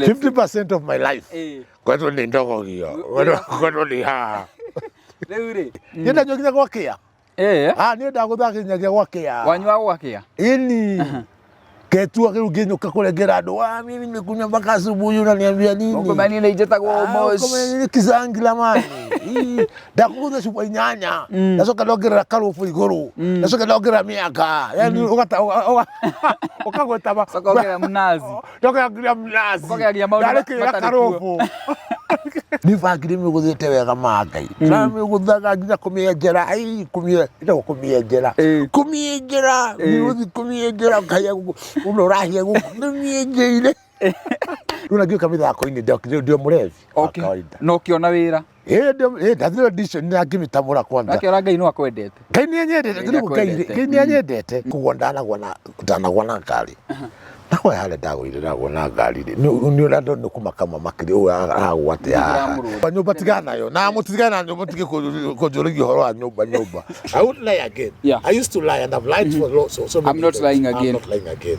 50% of my life Eh. kwetwo nĩ ndogogio kwetwo nĩ haha. Rĩu rĩ. Niĩ ndanyua nginya gwakĩa. Eh. Ah, niĩ ndagũtha nginyagia gwakĩa. Wanyua gwakĩa? Ini ketua rĩu ngĩnyũka kũrengera andũ, ah, mimi nimekunywa mpaka asubuhi, unaniambia nini? Ũkũmani nĩ njĩtagwo Ah, Omosh. ũkũmenya nĩ kizangila mani. Ii, ndakũgũtha cuba inyanya, ndacoka ndongerera karũbũ igũrũ, ndacoka ndongerera mĩanga, yani ũkagweta Coka ongerera mnazi. Ndoka nginya mnazi. Ũkongera nginya maũndũ Ndarĩkĩrĩra matarĩ kuo. karũbũ. Nĩ bangiri mĩgũthĩte wega ma Ngai. Na mĩgũthaga nginya kũmĩenjera, ai kũmĩe, ĩtagwo kũmĩenjera. Kũmĩenjera, mĩrũthi kũmĩenjera, ũkahĩa gũkũ, ũno ũrahĩa gũkũ, nĩmĩenjeire. Rĩu na ngĩũka mĩthako-inĩ ndĩ o mũrebi wa kawaida. Na ũkĩona wĩra. Ĩĩ ndathire audition na ngĩmĩtamũra kwanza. Akĩona Ngai no akwendete. Ngai nĩ anyendete, Ngai rĩu Ngai nĩakwendete. Ngai nĩ anyendete. Koguo ndanagwa na ndanagwa na ngari. Ndagwa harĩa ndagũire ndagwa na ngari rĩ. Nĩ ũrĩa andũ nĩ kũmaka mamakire ũyũ aragwa atĩa haha. Nĩndĩramũrũnga. Nyũmba tigana nayo. Na mũtigane na nyũmba tige kũnjũrĩria ũhoro wa nyũmba nyũmba. I won't lie again. Yeah. I used to lie and I've lied for so many I'm not times. lying again. I'm not lying again.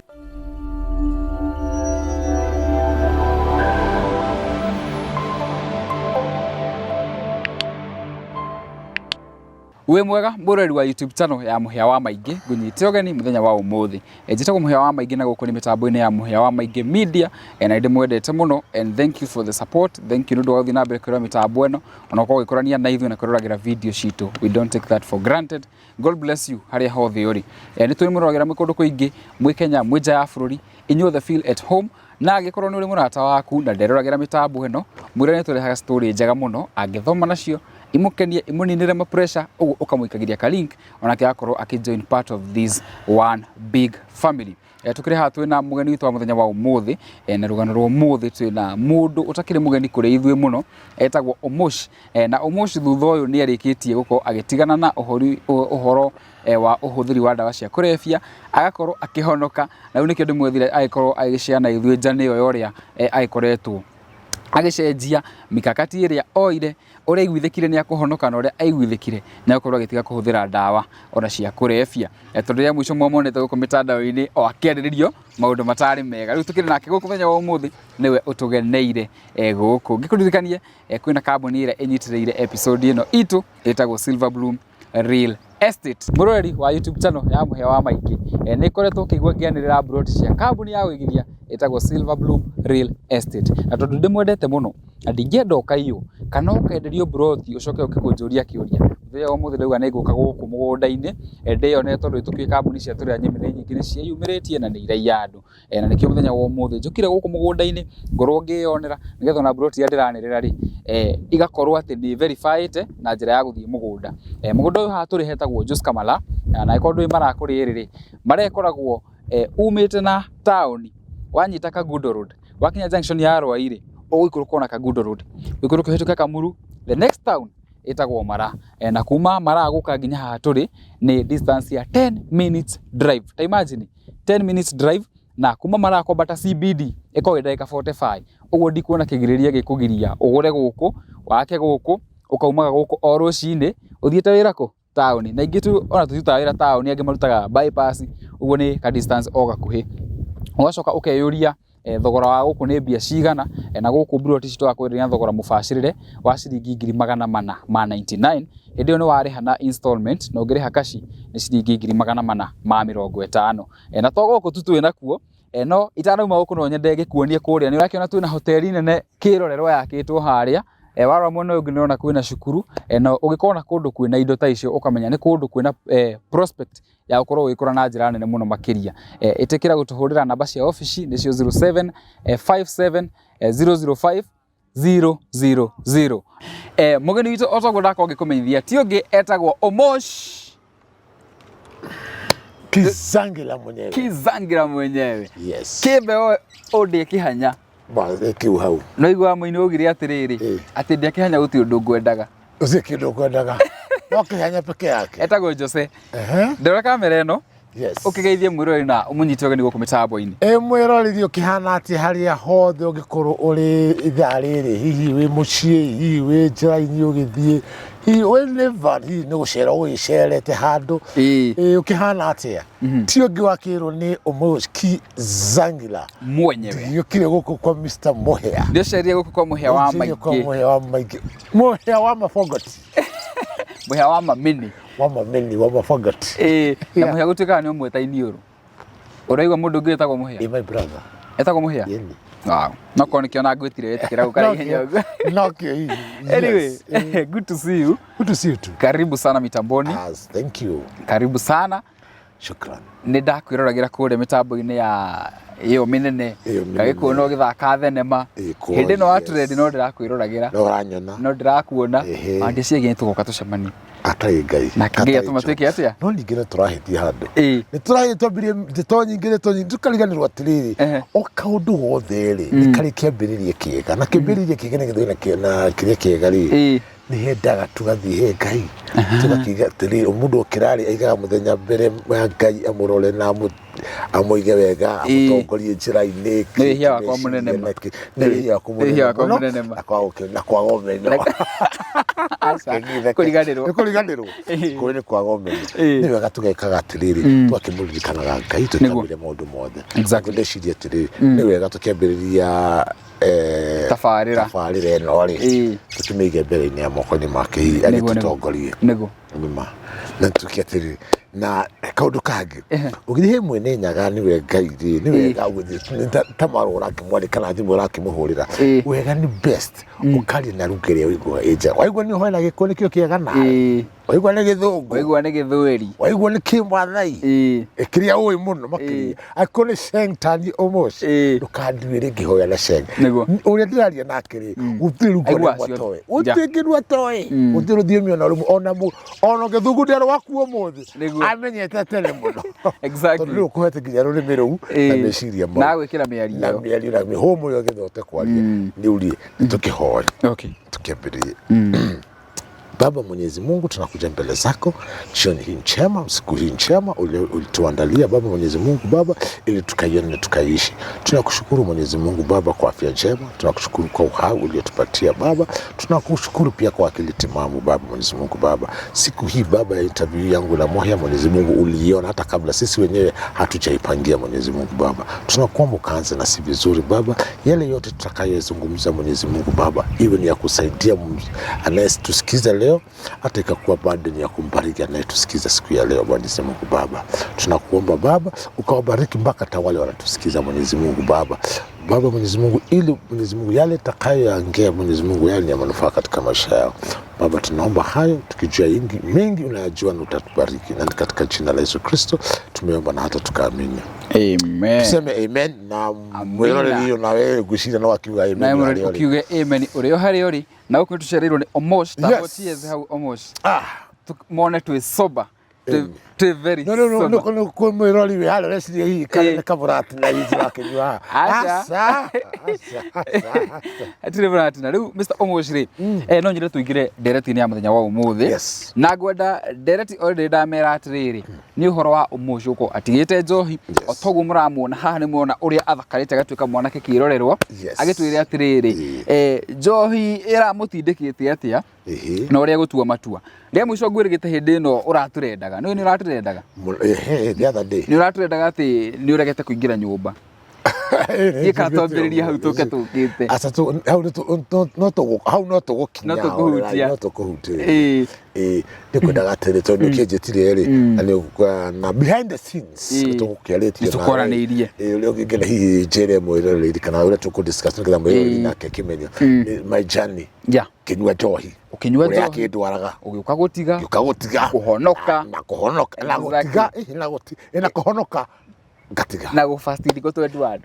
Wĩ mwega mũrori wa YouTube channel ya Mũhĩa wa Maingĩ, ngũnyite ũgeni mũthenya wa ũmũthĩ. E, njĩtagwo Mũhĩa wa Maingĩ na gũkũ nĩ mĩtambo-inĩ ya Mũhĩa wa Maingĩ Media, e, na nĩndĩmwendete mũno and thank you for the support. Thank you nĩ ũndũ wa gũthiĩ na mbere kwĩrora mĩtambo ĩno, ona gũkorwo ũgĩkũrania na ithuĩ na kwĩroragĩra video citũ. We don't take that for granted. God bless you harĩa hothe ũrĩ. E, nĩ tũrĩmũroragĩra mwĩ kũndũ kũingĩ, mwĩ Kenya, mwĩ nja ya bũrũri, inyuothe feel at home. Na angĩkorwo nĩ ũrĩ mũrata waku na nderoragĩra mĩtambo ĩno, mwĩre nĩ tũrehaga story njega mũno, angĩthoma nacio, imũkenie, imũninĩre ma pressure, ũguo ũkamũikagĩria ka link, onake agakorwo akĩ join part of this one big family. E, tũkĩrĩ haha twĩna mũgeni witũ wa mũthenya wa ũmũthĩ, e, na rũgano rwa ũmũthĩ twĩna mũndũ ũtakĩrĩ mũgeni kũrĩ ithuĩ mũno, etagwo Omosh. E, na Omosh thutha ũyũ nĩ arĩkĩtie gũkorwo agĩtigana na ũhoro wa ũhũthĩri wa ndawa cia kũrebia, agakorwo akĩhonoka, na rĩu nĩkĩo ndĩmwethire agĩkorwo agĩshare na ithuĩ journey ĩyo ya ũrĩa agĩkoretwo agĩcenjia mikakati ĩrĩa oire, ũrĩa aiguithĩkire nĩ akũhonoka na ũrĩa aiguithĩkire nĩ agũkorwo agĩtiga kũhũthĩra ndawa ona cia kũrebia. Tondũ rĩa mũico mwamuonete gũkũ mĩtandao-inĩ o akĩarĩrĩrio maũndũ matarĩ mega. Rĩu tũkĩrĩ nake gũkũ mũthenya wa ũmũthĩ nĩwe ũtũgeneire gũkũ. Ngĩkũririkanie kwĩna kambuni ĩrĩa ĩnyitĩrĩire episode ĩno itũ ĩtagwo Silver Bloom Real Estate. Mũroreri wa YouTube channel ya Mũhĩa wa Maingĩ, nĩ ngoretwo ngĩigua ngĩanĩrĩra mburoti cia kambuni ya ũigithia ĩtagwo Silver Bloom Real Estate. Na tondũ ndĩmwendete mũno na ndingĩenda ũkaiywo kana ũkenderio mburoti ũcoke ũke kũnjũria kĩũria, mũthenya wa ũmũthĩ ndauga nĩ ngũka gũkũ mũgũnda-inĩ ndĩyonere tondũ nĩtũkĩũĩ kambuni cia tũrĩa nyemi nĩ nyingĩ nĩ ciĩyumĩrĩtie na nĩ iraiya andũ. Na nĩkĩo mũthenya wa ũmũthĩ njũkire gũkũ mũgũnda-inĩ ngorwo ngĩyonera nĩgetha ona mburoti iria ndĩranĩrĩra rĩ, igakorwo atĩ nĩ verify ĩte na njĩra ya gũthiĩ mũgũnda. Mũgũnda ũyũ haha tũrĩ hetagwo Joska Mala, na angĩkorwo ndũĩ Mara kũrĩa ĩrĩ rĩ, Mara ĩkoragwo umĩte na taũni wanyita Kangundo Road, wakinya junction ya Rwai rĩ, ũgũikũrũka ona Kangundo Road, ũikũrũke ũhĩtũke Kamuru, the next town ĩtagwo Mara. Na kuma Mara gũka nginya haha tũrĩ nĩ distance ya 10 minutes drive. Ta imagine 10 minutes drive na kuma Mara kwambata CBD ĩkoragwo ĩ ndagĩka 45. Ũguo ndikuona kĩgirĩrĩria gĩkũgiria ũgũre gũkũ, wake gũkũ, ũkaumaga gũkũ o rũcinĩ ũthiĩte wĩra kũ? Taũni. Na aingĩ tu ona tũtirutaga wĩra taũni, angĩ marutaga bypass, ũguo nĩ ka distance o gakuhĩ. Ũgacoka ũkeyũria thogora wa gũkũ nĩ mbia cigana, na gũkũ mburoti ici tũrakwenderia na thogora mũbacĩrĩre wa ciringi 499,000. Hĩndĩ ĩyo nĩ warĩha na installment, na ũngĩrĩha kaci nĩ ciringi 450,000. Na to gũkũ tu twĩ nakuo, no itanauma gũkũ no nyende ngĩkuonie kũrĩa, nĩ ũrakĩona twĩna hoteli nene kĩrorerwa yakĩtwo harĩa, warora mwena ũyũ ũngĩ nĩ ũrona kwĩna cukuru, na ũngĩkona kũndũ kwĩna indo ta icio ũkamenya nĩ kũndũ kwĩna prospect ya gũkorwo ũgĩkũra na njĩra nene mũno makĩria. Ĩtĩkĩra gũtũhũrĩra namba cia obici nĩcio 07 57 005 000. Mũgeni witũ o toguo ndakorwo ngĩkũmenyithia ti ũngĩ etagwo Omosh Kizangila mwenyewe. Kizangira mwenyewe. Yes. Kĩmbe we ũndĩe kĩhanya. Ba, kiu hau. No igua mũini augire atĩrĩrĩ, atĩ ndĩa kĩhanya gũtirĩ ũndũ ngwendaga. Ũcio kĩndũ kwendaga. No kĩhanya peke yake. Etagwo Jose. Ehe. Ndora kamera ĩno. Yes. Ũkĩgeithie mwĩroreri na ũmũnyite ũgeni gũkũ mĩtambo-inĩ. Ĩ mwĩroreri ũkĩhana atĩa harĩa hothe ũngĩkorwo ũrĩ ithaa rĩrĩ, hihi wĩ mũciĩ, hihi wĩ njĩra-inĩ ũgĩthiĩ, hihi wĩ nĩva, hihi nĩ gũcera ũgĩcerete handũ, Ĩĩ. ĩ ũkĩhana atĩa? Ti ũngĩ wakĩrwo nĩ Omoski Zangila. Mwenyewe. Gĩũkire gũkũ kwa Mr. Mũhĩa. Nĩ ũcerire gũkũ kwa Mũhĩa wa Ũkire kwa maingĩ. Mũhĩa wa maingĩ. Mũhĩa wa mabongoti. Mũhĩa wa mamini. Wa mamini, wa mabongoti. Ĩĩ, na Yeah. Mũhĩa gũtuĩkaga nĩ ũmwe ta iniũrũ. Ũraigua mũndũ ũngĩ wĩtagwo Mũhĩa? Ĩ my brother. Etagwo Mũhĩa? Yeni. Wow. No korwo nĩkĩo na ngwĩtire wĩtĩkĩra gũka na ihenya ũguo. Nokĩo hihi. Anyway, Yes. Eh, good to see you. Good to see you too. Karibu sana mitamboni. As, thank you. Karibu sana. Shukran. Nĩ ndakwĩroragĩra kũrĩa mĩtambo-inĩ ya ĩyo mĩnene. Ĩyo mĩnene. Ngagĩkuona ũgĩthaka thenema. Ĩ, kwa- Hĩndĩ ĩno wa yes. trend no ndĩrakwĩroragĩra. No ũranyona. No ndĩrakuona. Ehe. Na ndĩcirie nĩ tũgoka tũcemanie. Atarĩ Ngai. Na kĩngĩ Atarĩ gĩatũma Njogu. twĩke atĩa? No ningĩ no tũrahĩtia handũ. Ĩĩ. Nĩ tũrahĩtia twambirie ndeto nyingĩ ndeto nyingĩ tũkariganĩrwo atĩrĩrĩ Ehe. o kaũndũ gothe rĩ nĩ karĩ kĩambĩrĩria kĩega na kĩambĩrĩria kĩega nĩ gĩthũĩ na kĩrĩa kĩega rĩ Ĩĩ. nĩ hendaga tũgathiĩ he Ngai tũgakiuga atĩrĩrĩ mũndũ okĩra rĩ aigaga mũthenya mbere ya Ngai amũrore na amũige wega Ĩĩ. amũtongorie njĩra-inĩ Nĩ wĩhia wakwa mũnene ma. nĩ wĩhia waku Nĩ wĩhia wakwa mũnene mũnene mũno ma. na kwaga na kwaga ũmenyo Aca. Kũriganĩrwo. nĩ kũriganĩrwo Ĩĩ. kũrĩ nĩ kwaga ũmenyo Ĩĩ. nĩ wega tũgekaga atĩrĩrĩ tũgakĩmũririkanaga Ngai tũkĩambĩrĩria maũndũ mothe Exactly. ndeciria atĩrĩrĩ nĩ wega tũkĩambĩrĩria Tabarĩra. tabarĩra ĩno rĩ Ĩĩ. tũkĩmĩige mbere-inĩ ya moko-inĩ make hihi Nĩguo, nĩguo. agĩtũtongorie Nĩguo. nĩma na tuke atĩrĩrĩ na kaũndũ kangĩ ũgĩthiĩ he mwene nyaga nĩwe Ngai rĩ nĩ wega ũgĩthiĩ nĩ ta marũa ũrakĩmwandĩka kana thimũ ũrakĩmũhũrĩra Ĩĩ. wega nĩ best ũkaria na ruga ĩrĩa ũiguaga ĩ njega waigua nĩ ũhoe na gĩkũyũ nĩkĩo kĩega nawe Ĩĩ. waigua nĩ gĩthũngũ Waigua nĩ gĩthweri. waigua nĩ kĩmathai Ĩĩ. kĩrĩa ũĩ mũno makĩria angĩkorwo nĩ Sheng tani almost Ĩĩ. ndũkanduĩre ngĩhoya na Sheng Nĩguo. ũrĩa ndĩraria nake rĩ gũtirĩ rungu Aiguaga ona rũmwe ciothe. atoĩ Ja. gũtirĩ kĩndũ atoĩ gũtirĩ rũthiomi ona rũmwe ona ona gĩthũngũ rwaku ũmũthĩ Nĩguo. amenyete tene mũno Exactly. tondũ rĩu ũkũhete nginya rũrĩmĩ rũu na Ĩĩ. meciria mau Na gwĩkĩra mĩario na ĩyo. mĩario na mĩhũmũ ĩyo gĩthote kwaria nĩ ũrie nĩ tũkĩhoya Okay. tukiambĩrĩrie Baba Mwenyezi Mungu, tunakuja mbele zako jioni hii njema, siku hii njema ulituandalia Baba Mwenyezi Mungu Baba, ili tukaione na tukaiishi. Tunakushukuru Mwenyezi Mungu Baba kwa afya njema, tunakushukuru kwa uhai uliotupatia Baba, tunakushukuru pia kwa akili timamu Baba Mwenyezi Mungu Baba. Siku hii Baba ya interview yangu na Muhia, Mwenyezi Mungu uliiona hata kabla sisi wenyewe hatujaipangia Mwenyezi Mungu Baba. Tunakuomba ukaanze nasi vizuri Baba, yale yote tutakayozungumza Mwenyezi Mungu Baba, iwe ni ya kusaidia anayetusikiza leo, hata ikakuwa bado ni ya kumbariki anayetusikiza siku ya leo. Mwenyezi Mungu Baba, tunakuomba Baba ukawabariki mpaka hata wale wanatusikiza Mwenyezi Mungu Baba. Baba Mwenyezi Mungu, ili Mwenyezi Mungu yale takayoyaongea Mwenyezi Mungu yale ni ya manufaa katika maisha yao. Baba, tunaomba hayo tukijua mengi unayajua na utatubariki, na ni katika jina la Yesu Kristo tumeomba na hata tukaamini. Amen. Tuseme amen na mwiroreri ũyũ nawe ngwĩciria no akiuga amen Nawe mũrori harĩa ũrĩ. ũkiuge amen ũrĩ o harĩa ũrĩ na gũkũ nĩtũcereirwo nĩ Omosh Yes. tambwo cheers hau Omosh Ah, mone twĩ sober twĩ very no no no sober no no mwirori wĩ harĩa ũreciria hihi kana Ĩĩ. nĩ kamũrati na hihi tũrakĩnyua haha. Aca. Aca, aca, aca, aca. Hatirĩ mũratina rĩu Mr. Omosh rĩ no nyende tũingĩre ndereti-inĩ ya mũthenya wa ũmũthĩ Yes. na ngwenda ndereti already ndamera atĩrĩrĩ nĩ ũhoro wa Omosh gũkorwo atigĩte njohi Yes. o toguo mũramuona haha nĩ muona ũrĩa athakarĩte agatuĩka mwanake kĩrorerwa Yes. agĩtwĩre atĩrĩrĩ Ĩĩ. njohi ĩramũtindĩkĩte atĩa Ĩhĩ. na ũrĩa gũtua matua rĩa mũico ngwĩrĩgĩte hĩndĩ ĩno ũratũrendaga nĩ nĩ ũratũrendaga Ĩhĩ, the other day. nĩ ũratũrendaga atĩ nĩ ũregete kũingĩra nyũmba Thiĩ kana twambĩrĩrie hau tũke tũkĩte Aca hau hau no tũgũkinya No tũkũhutia. no tũkũhutĩria Ĩĩ. Ĩĩ, nĩ kwendaga atĩrĩ tondũ nĩ ũkĩnjĩtire rĩ na na behind the scenes Ĩĩ. nĩ tũgũkĩarĩtie Nĩ tũkwaranĩirie. Ĩĩ, ũrĩa ũngĩngena hihi njĩre mwĩroreri kana ũrĩa tũkũ discuss nĩgetha mwĩroreri Ĩĩ. nake akĩmenye Nĩ my journey Yeah. kĩnyua njohi Ũkĩnyua ũrĩa njohi. akĩndwaraga Ũgĩũka gũtiga. ngĩũka gũtiga Kũhonoka. na kũhonoka na Exactly. gũtiga ĩhĩ, na na kũhonoka ngatiga Na gũfast thikũ 21.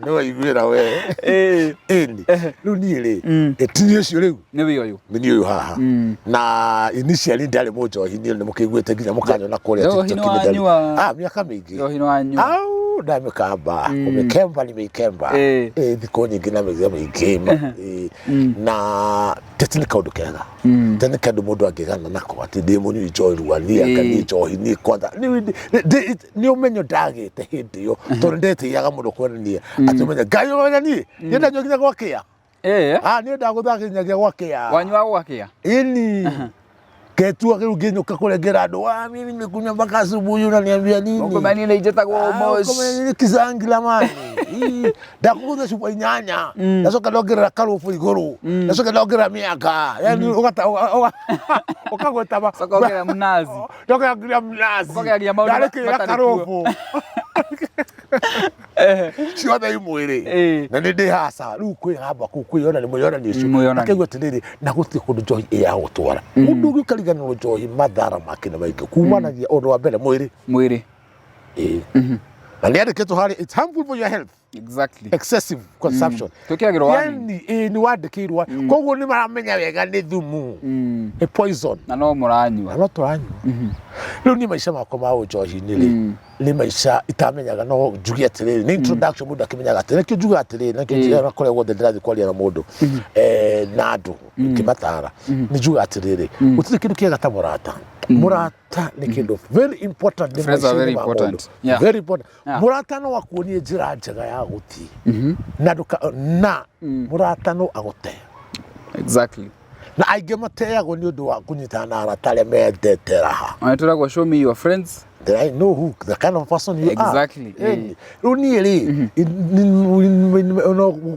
nĩ waiguĩra we Ĩĩ. ĩni rĩu niĩ rĩ ti niĩ ũcio rĩu Nĩ wĩ ũyũ. nĩ niĩ ũyũ haha na initially ndarĩ mũnjohi niĩ nĩ mũkĩiguĩte nginya mũkanyona kũrĩa Njohi TikTok nĩ nĩ ndarĩ- wanyua. Ah, mĩaka mĩingĩ Njohi nĩ wanyua. Au, Ndamĩkamba, kũmĩkemba nimeikemba. Thikũ nyingĩ na mĩthenya mĩingĩ. Na teti nĩ kaũndũ kega, teti nĩ kaũndũ mũndũ angĩgana nako atĩ ndĩ mũnyui njorua niĩ, anga niĩ njohi niĩ kwanza nĩ ũmenyo ndagĩte hĩndĩ ĩyo, tondũ ndetĩaga mũno kuonania atĩ ũmenyo Ngai ũmenya niĩ niĩ ndanyua nginya gwakĩa. Ah, niĩ ndagũtha nginyagia gwakĩa. Wanyua gwakĩa? Ĩni ketua rĩu ngĩnyũka kũrengera andũ, "Ah, mimi nimekunywa mpaka asubuhi, unaniambia nini?" Ũkũmenya niĩ njĩtagwo Ah, Mosh. ũkũmenya nĩ kizangila mani. Ii, ndakũgũtha cuba inyanya, ndacoka ndongerera karũbũ igũrũ, ndacoka ndongerera mĩanga, yani ũkagweta Coka ongerera mnazi. Ndogerera nginya mnazi. Ũkongera nginya maũndũ Ndarĩkĩrĩra matarĩ kuo. karũbũ ciothe imwĩrĩ. Na nĩ ndĩ haca rĩu kwĩhamba kũu kwĩyonania mwĩyonania ũcio. Mwĩyonanio. Akaigua atĩrĩrĩ, na gũtirĩ kũndũ njohi ĩyagũtwara mũndũ ũngĩ ũkariganĩrwo njohi mathara make nĩ maingĩ kumanagia ũndũ wa mbere mwĩrĩ. Mwĩrĩ. Ĩĩ. Na nĩ yandĩkĩtwo harĩa, it's harmful for your health, excessive consumption. Twĩkĩragĩrwo warning. Yani ĩĩ, nĩ wandĩkĩirwo, koguo nĩ maramenya wega nĩ thumu, nĩ poison. Na no mũranyua. Na no tũranyua. Rĩu niĩ maica makwa ma ũnjohi-inĩ rĩ, nĩ maica itamenyaga, no njuge atĩrĩrĩ, nĩ introduction mũndũ akĩmenyaga atĩ nĩkĩo njugaga atĩrĩrĩ, nĩkĩo njugaga kũrĩa guothe ndĩrathiĩ kwaria na mũndũ na andũ ngĩmatara, nĩ njugaga atĩrĩrĩ, gũtirĩ kĩndũ kĩega ta mũrata. Mũrata nĩ kĩndũ very important nĩ Friends are maica-inĩ very ma mũndũ. important. Yeah. Very important. Mũrata no akuonie njĩra njega ya gũthiĩ na ndũka na mũrata no agũte. Na aingĩ mateagwo nĩ ũndũ wa kũnyitana na arata arĩa mendete raha. Ona tũragwo, "Show me your friends." Then I know who the kind of person you are. Ĩni. Rĩu niĩ rĩ,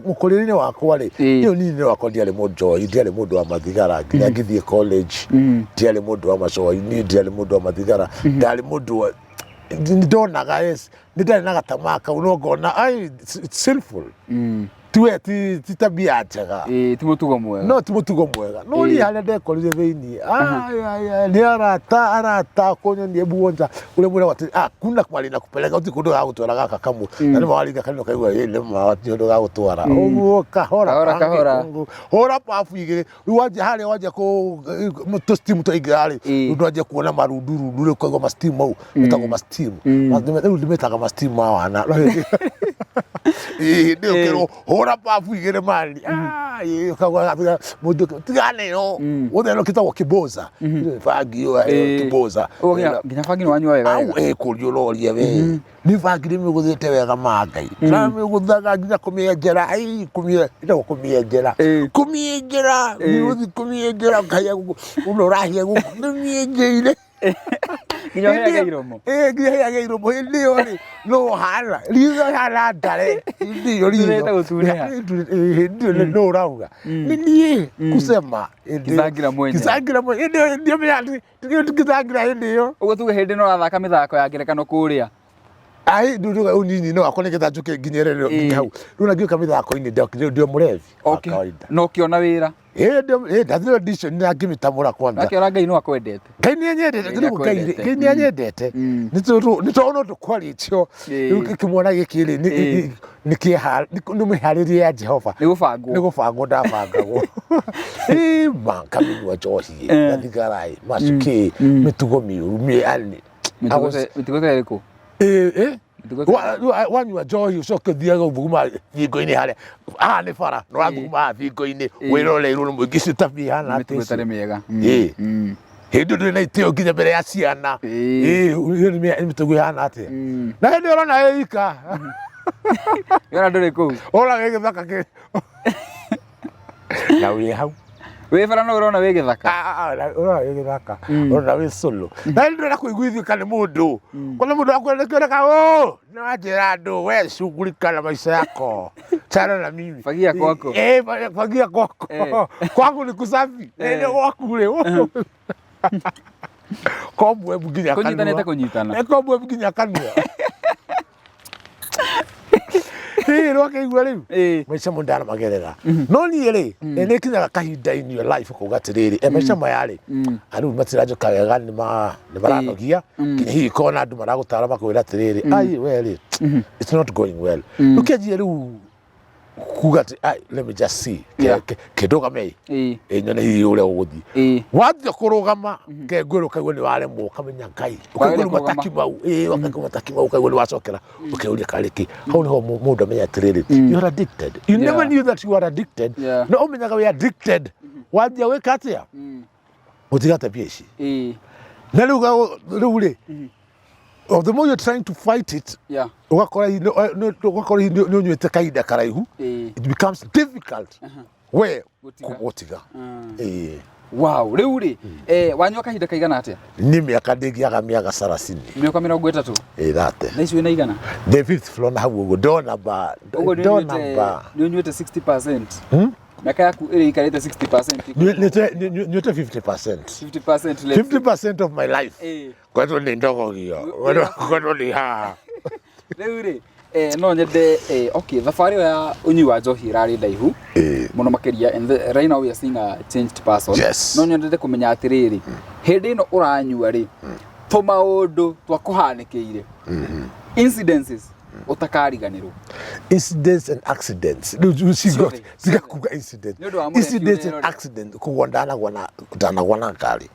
mũkũrĩre-inĩ wakwa rĩ, niĩ ũnini-inĩ wakwa ndiarĩ mũnjohi, ndiarĩ mũndũ wa mathigara, nginya ngĩthiĩ college, ndiarĩ mũndũ wa macohi, niĩ ndiarĩ mũndũ wa mathigara, ndarĩ mũndũ wa nĩ ndonaga, yes, nĩ ndarĩ na gatamaa kau, no ngona ai, it's sinful. Ti ti tabia njega. Ĩĩ, ti mũtugo mwega. No ti mũtugo mwega, no niĩ harĩa ndekorire thĩiniĩ, ai, ai, ai, nĩ arata kũnyonia muonja ũrĩa mwĩragwo atĩ ah, kuna kwari na kupeleka uti kũndũ gagũtwara gaka kamwe, na nĩ mawaringa kanua kaigua ĩ nĩ ma ti ũndũ gagũtwara ũguo kahora. Kahora, kahora. Hũra babu igĩrĩ, rĩu wanjia harĩa wanjia kũ tũ steam twaingĩra rĩ, rĩu ndwanjia kuona marundurundu, rĩu ũkaigua ma steam mau metagwo ma steam. Rĩu ndĩmetaga ma steam ma wana. Ĩĩ, nĩ ũkĩrwo hũra babu igĩrĩ mani. Ah, ĩĩ, ũkaigua mũndũ tigane ĩno wothe ĩno kĩtagwo kĩboza, bangi ĩyo, kĩboza. Ũguo nginya bangi nĩ wanyua wega Au wega. Kũria ũroria we, nĩ bangi nĩ mĩgũthĩte wega ma Ngai, ndĩramĩgũthaga nginya kũmĩenjera, ai, ĩtagwo kũmĩenjera. Kũmĩenjera mĩrũthi, kũmĩenjera ũkahĩa gũkũ ũno ũrahĩa gũkũ nĩmĩenjeire. Nginya ũhĩage iromo. Ĩĩ, nginya hĩage iromo. Hĩndĩ ĩyo rĩ, no hana ritho hana ndare hĩndĩ ĩyo ritho Ndurĩte gũtunĩha. Hĩndĩ ĩyo no ũrauga nĩ niĩ kusema hĩndĩ ĩyo. Kizangira mwenyewe. Kizangira mwenyewe. Hĩndĩ ĩyo ndiomenya atĩ kizangira hĩndĩ ĩyo. Ũguo tuge hĩndĩ ĩno ũrathaka mĩthako ya ngerekano kũrĩa. Ai, rĩu ũnyinyi-inĩ wakwa nĩgetha njũke nginyĩre rĩu nginye hau rĩu na ngĩũka mĩthako-inĩ ndio mũrebi wa kawaida. Na ũkĩona wĩra. Ĩĩ, ndathire audition na ngĩmĩtamũra kwanza. Akĩona Ngai no akwendete. Ngai nĩ anyendete. Ngai rĩu Ngai nĩakwendete. Ngai nĩ anyendete, nĩ tondũ no tũkwarĩtio rĩu kĩmwana gĩkĩ rĩ, nĩ kĩeha nĩ mĩharĩrie ya Jehova. Nĩ gũbangwo. Nĩ gũbangwo ndabangagwo. Ĩ, ma ngamĩnyua njohi na thigara ĩ macukĩ mĩtugo mĩũru yani Mĩtugo ta ĩrĩkũ? Ĩ. Mĩtugo ta Wanyua njohi ũcoke ũthiage ũthuguma thingo-inĩ harĩa haha nĩ bara na ũrathuguma haha thingo-inĩ wĩroreirwo nĩ mũingĩ, icio tabia ihana atĩa mĩtugo icio? ĩtarĩ mĩega. Ĩĩ. Hĩndĩ ĩyo ndũrĩ na itĩo nginya mbere ya ciana. Ĩĩ, ĩyo nĩ mĩtugo ĩhana atĩa? Na hĩndĩ ĩyo ũrona wĩ ika. Yona ndũrĩ kũu. Ũrona wĩ gĩthaka kĩ na wĩ hau. Wĩ bara no ũrona wĩ gĩthaka. Ah, ah, ah, ũrona wĩ gĩthaka, ũrona wĩ solo, na hĩndĩ ndũrenda kũiguithĩka nĩ mũndũ, kuna mũndũ akwenda kĩoneka ũ nĩ wanjĩra andũ, we shughulika na maisha yako, chana na mimi. Fagia kwako. Eh, fagia kwako. Kwangu ni kusafi. Nĩ gwaku rĩ kobweb nginya kanua. Kũnyitanĩte kũnyitana. Eh, kobweb nginya kanua. Ĩĩ, rwakĩigua rĩu maica mũndũ ndanamagerera, no niĩ rĩ, nĩ kinyaga kahinda in your life kuga atĩrĩrĩ, maica maya rĩ, rĩu matiranjũka wega, nĩ maranogia, nginya hihi kona andũ maragũtara makwĩra atĩrĩrĩ, ai we rĩ, it's not going well, rĩu kĩanjie rĩu. Kuga atĩ, "Ai, let me just see." Kĩndũgame ĩ nyone hihi ũrĩa ũgũthiĩ. Wathiĩ kũrũgama kengwĩrwo ũkaigua nĩ waremwo, ũkamenya Ngai, ũkaigua Wagĩrĩire rĩu mataki kũrũgama. mau, ĩ ũkaigua mataki mau, ũkaigua nĩ wacokera, ũkeyũria karĩ kĩ hau. Nĩho mũndũ amenya atĩrĩrĩ, you are addicted. You never knew that you are addicted. No ũmenyaga wĩ addicted wanjia gwĩka atĩa, gũtiga tabia ici. Na rĩu rĩu rĩ, the more you're trying to fight it, ũgakora hihi nĩ ũnyuĩte kahinda karaihu, it becomes difficult we Gũtiga. Gũtiga. Ĩĩ. Wow, rĩu rĩ, wanyua kahinda kaigana atĩa? Niĩ mĩaka ndĩngĩaga mĩaka 30. Mĩaka 30. Ĩ 30. Na icio wĩna igana? The fifth floor na hau ũguo ndona ba Ũguo nĩ ndona ũnyuĩte ba nĩ ũnyuĩte 60%. Mĩaka yaku ĩrĩa ĩikarĩte 60%. Nyuĩte 50%. 50%, let's say. 50% of my life. Kwetwo nĩ ndogogio, kwetwo nĩ haha. Rĩu rĩ, no nyende, okay, thabarĩ ĩyo ya ũnyui wa njohi ĩrarĩ ndaihu mũno makĩria, and right now we are seeing a changed person. Yes. No nyendete kũmenya atĩrĩrĩ, hĩndĩ ĩno ũranyua rĩ, tũmaũndũ twakũhanĩkĩire, incidences ũtakariganĩrwo. Incidents and accidents rĩu Ciothe, tiga kuga incident. Nĩ ũndũ wa mũrebi Incidents and ũrĩa accident, kũgwa ndanagwa na ngari,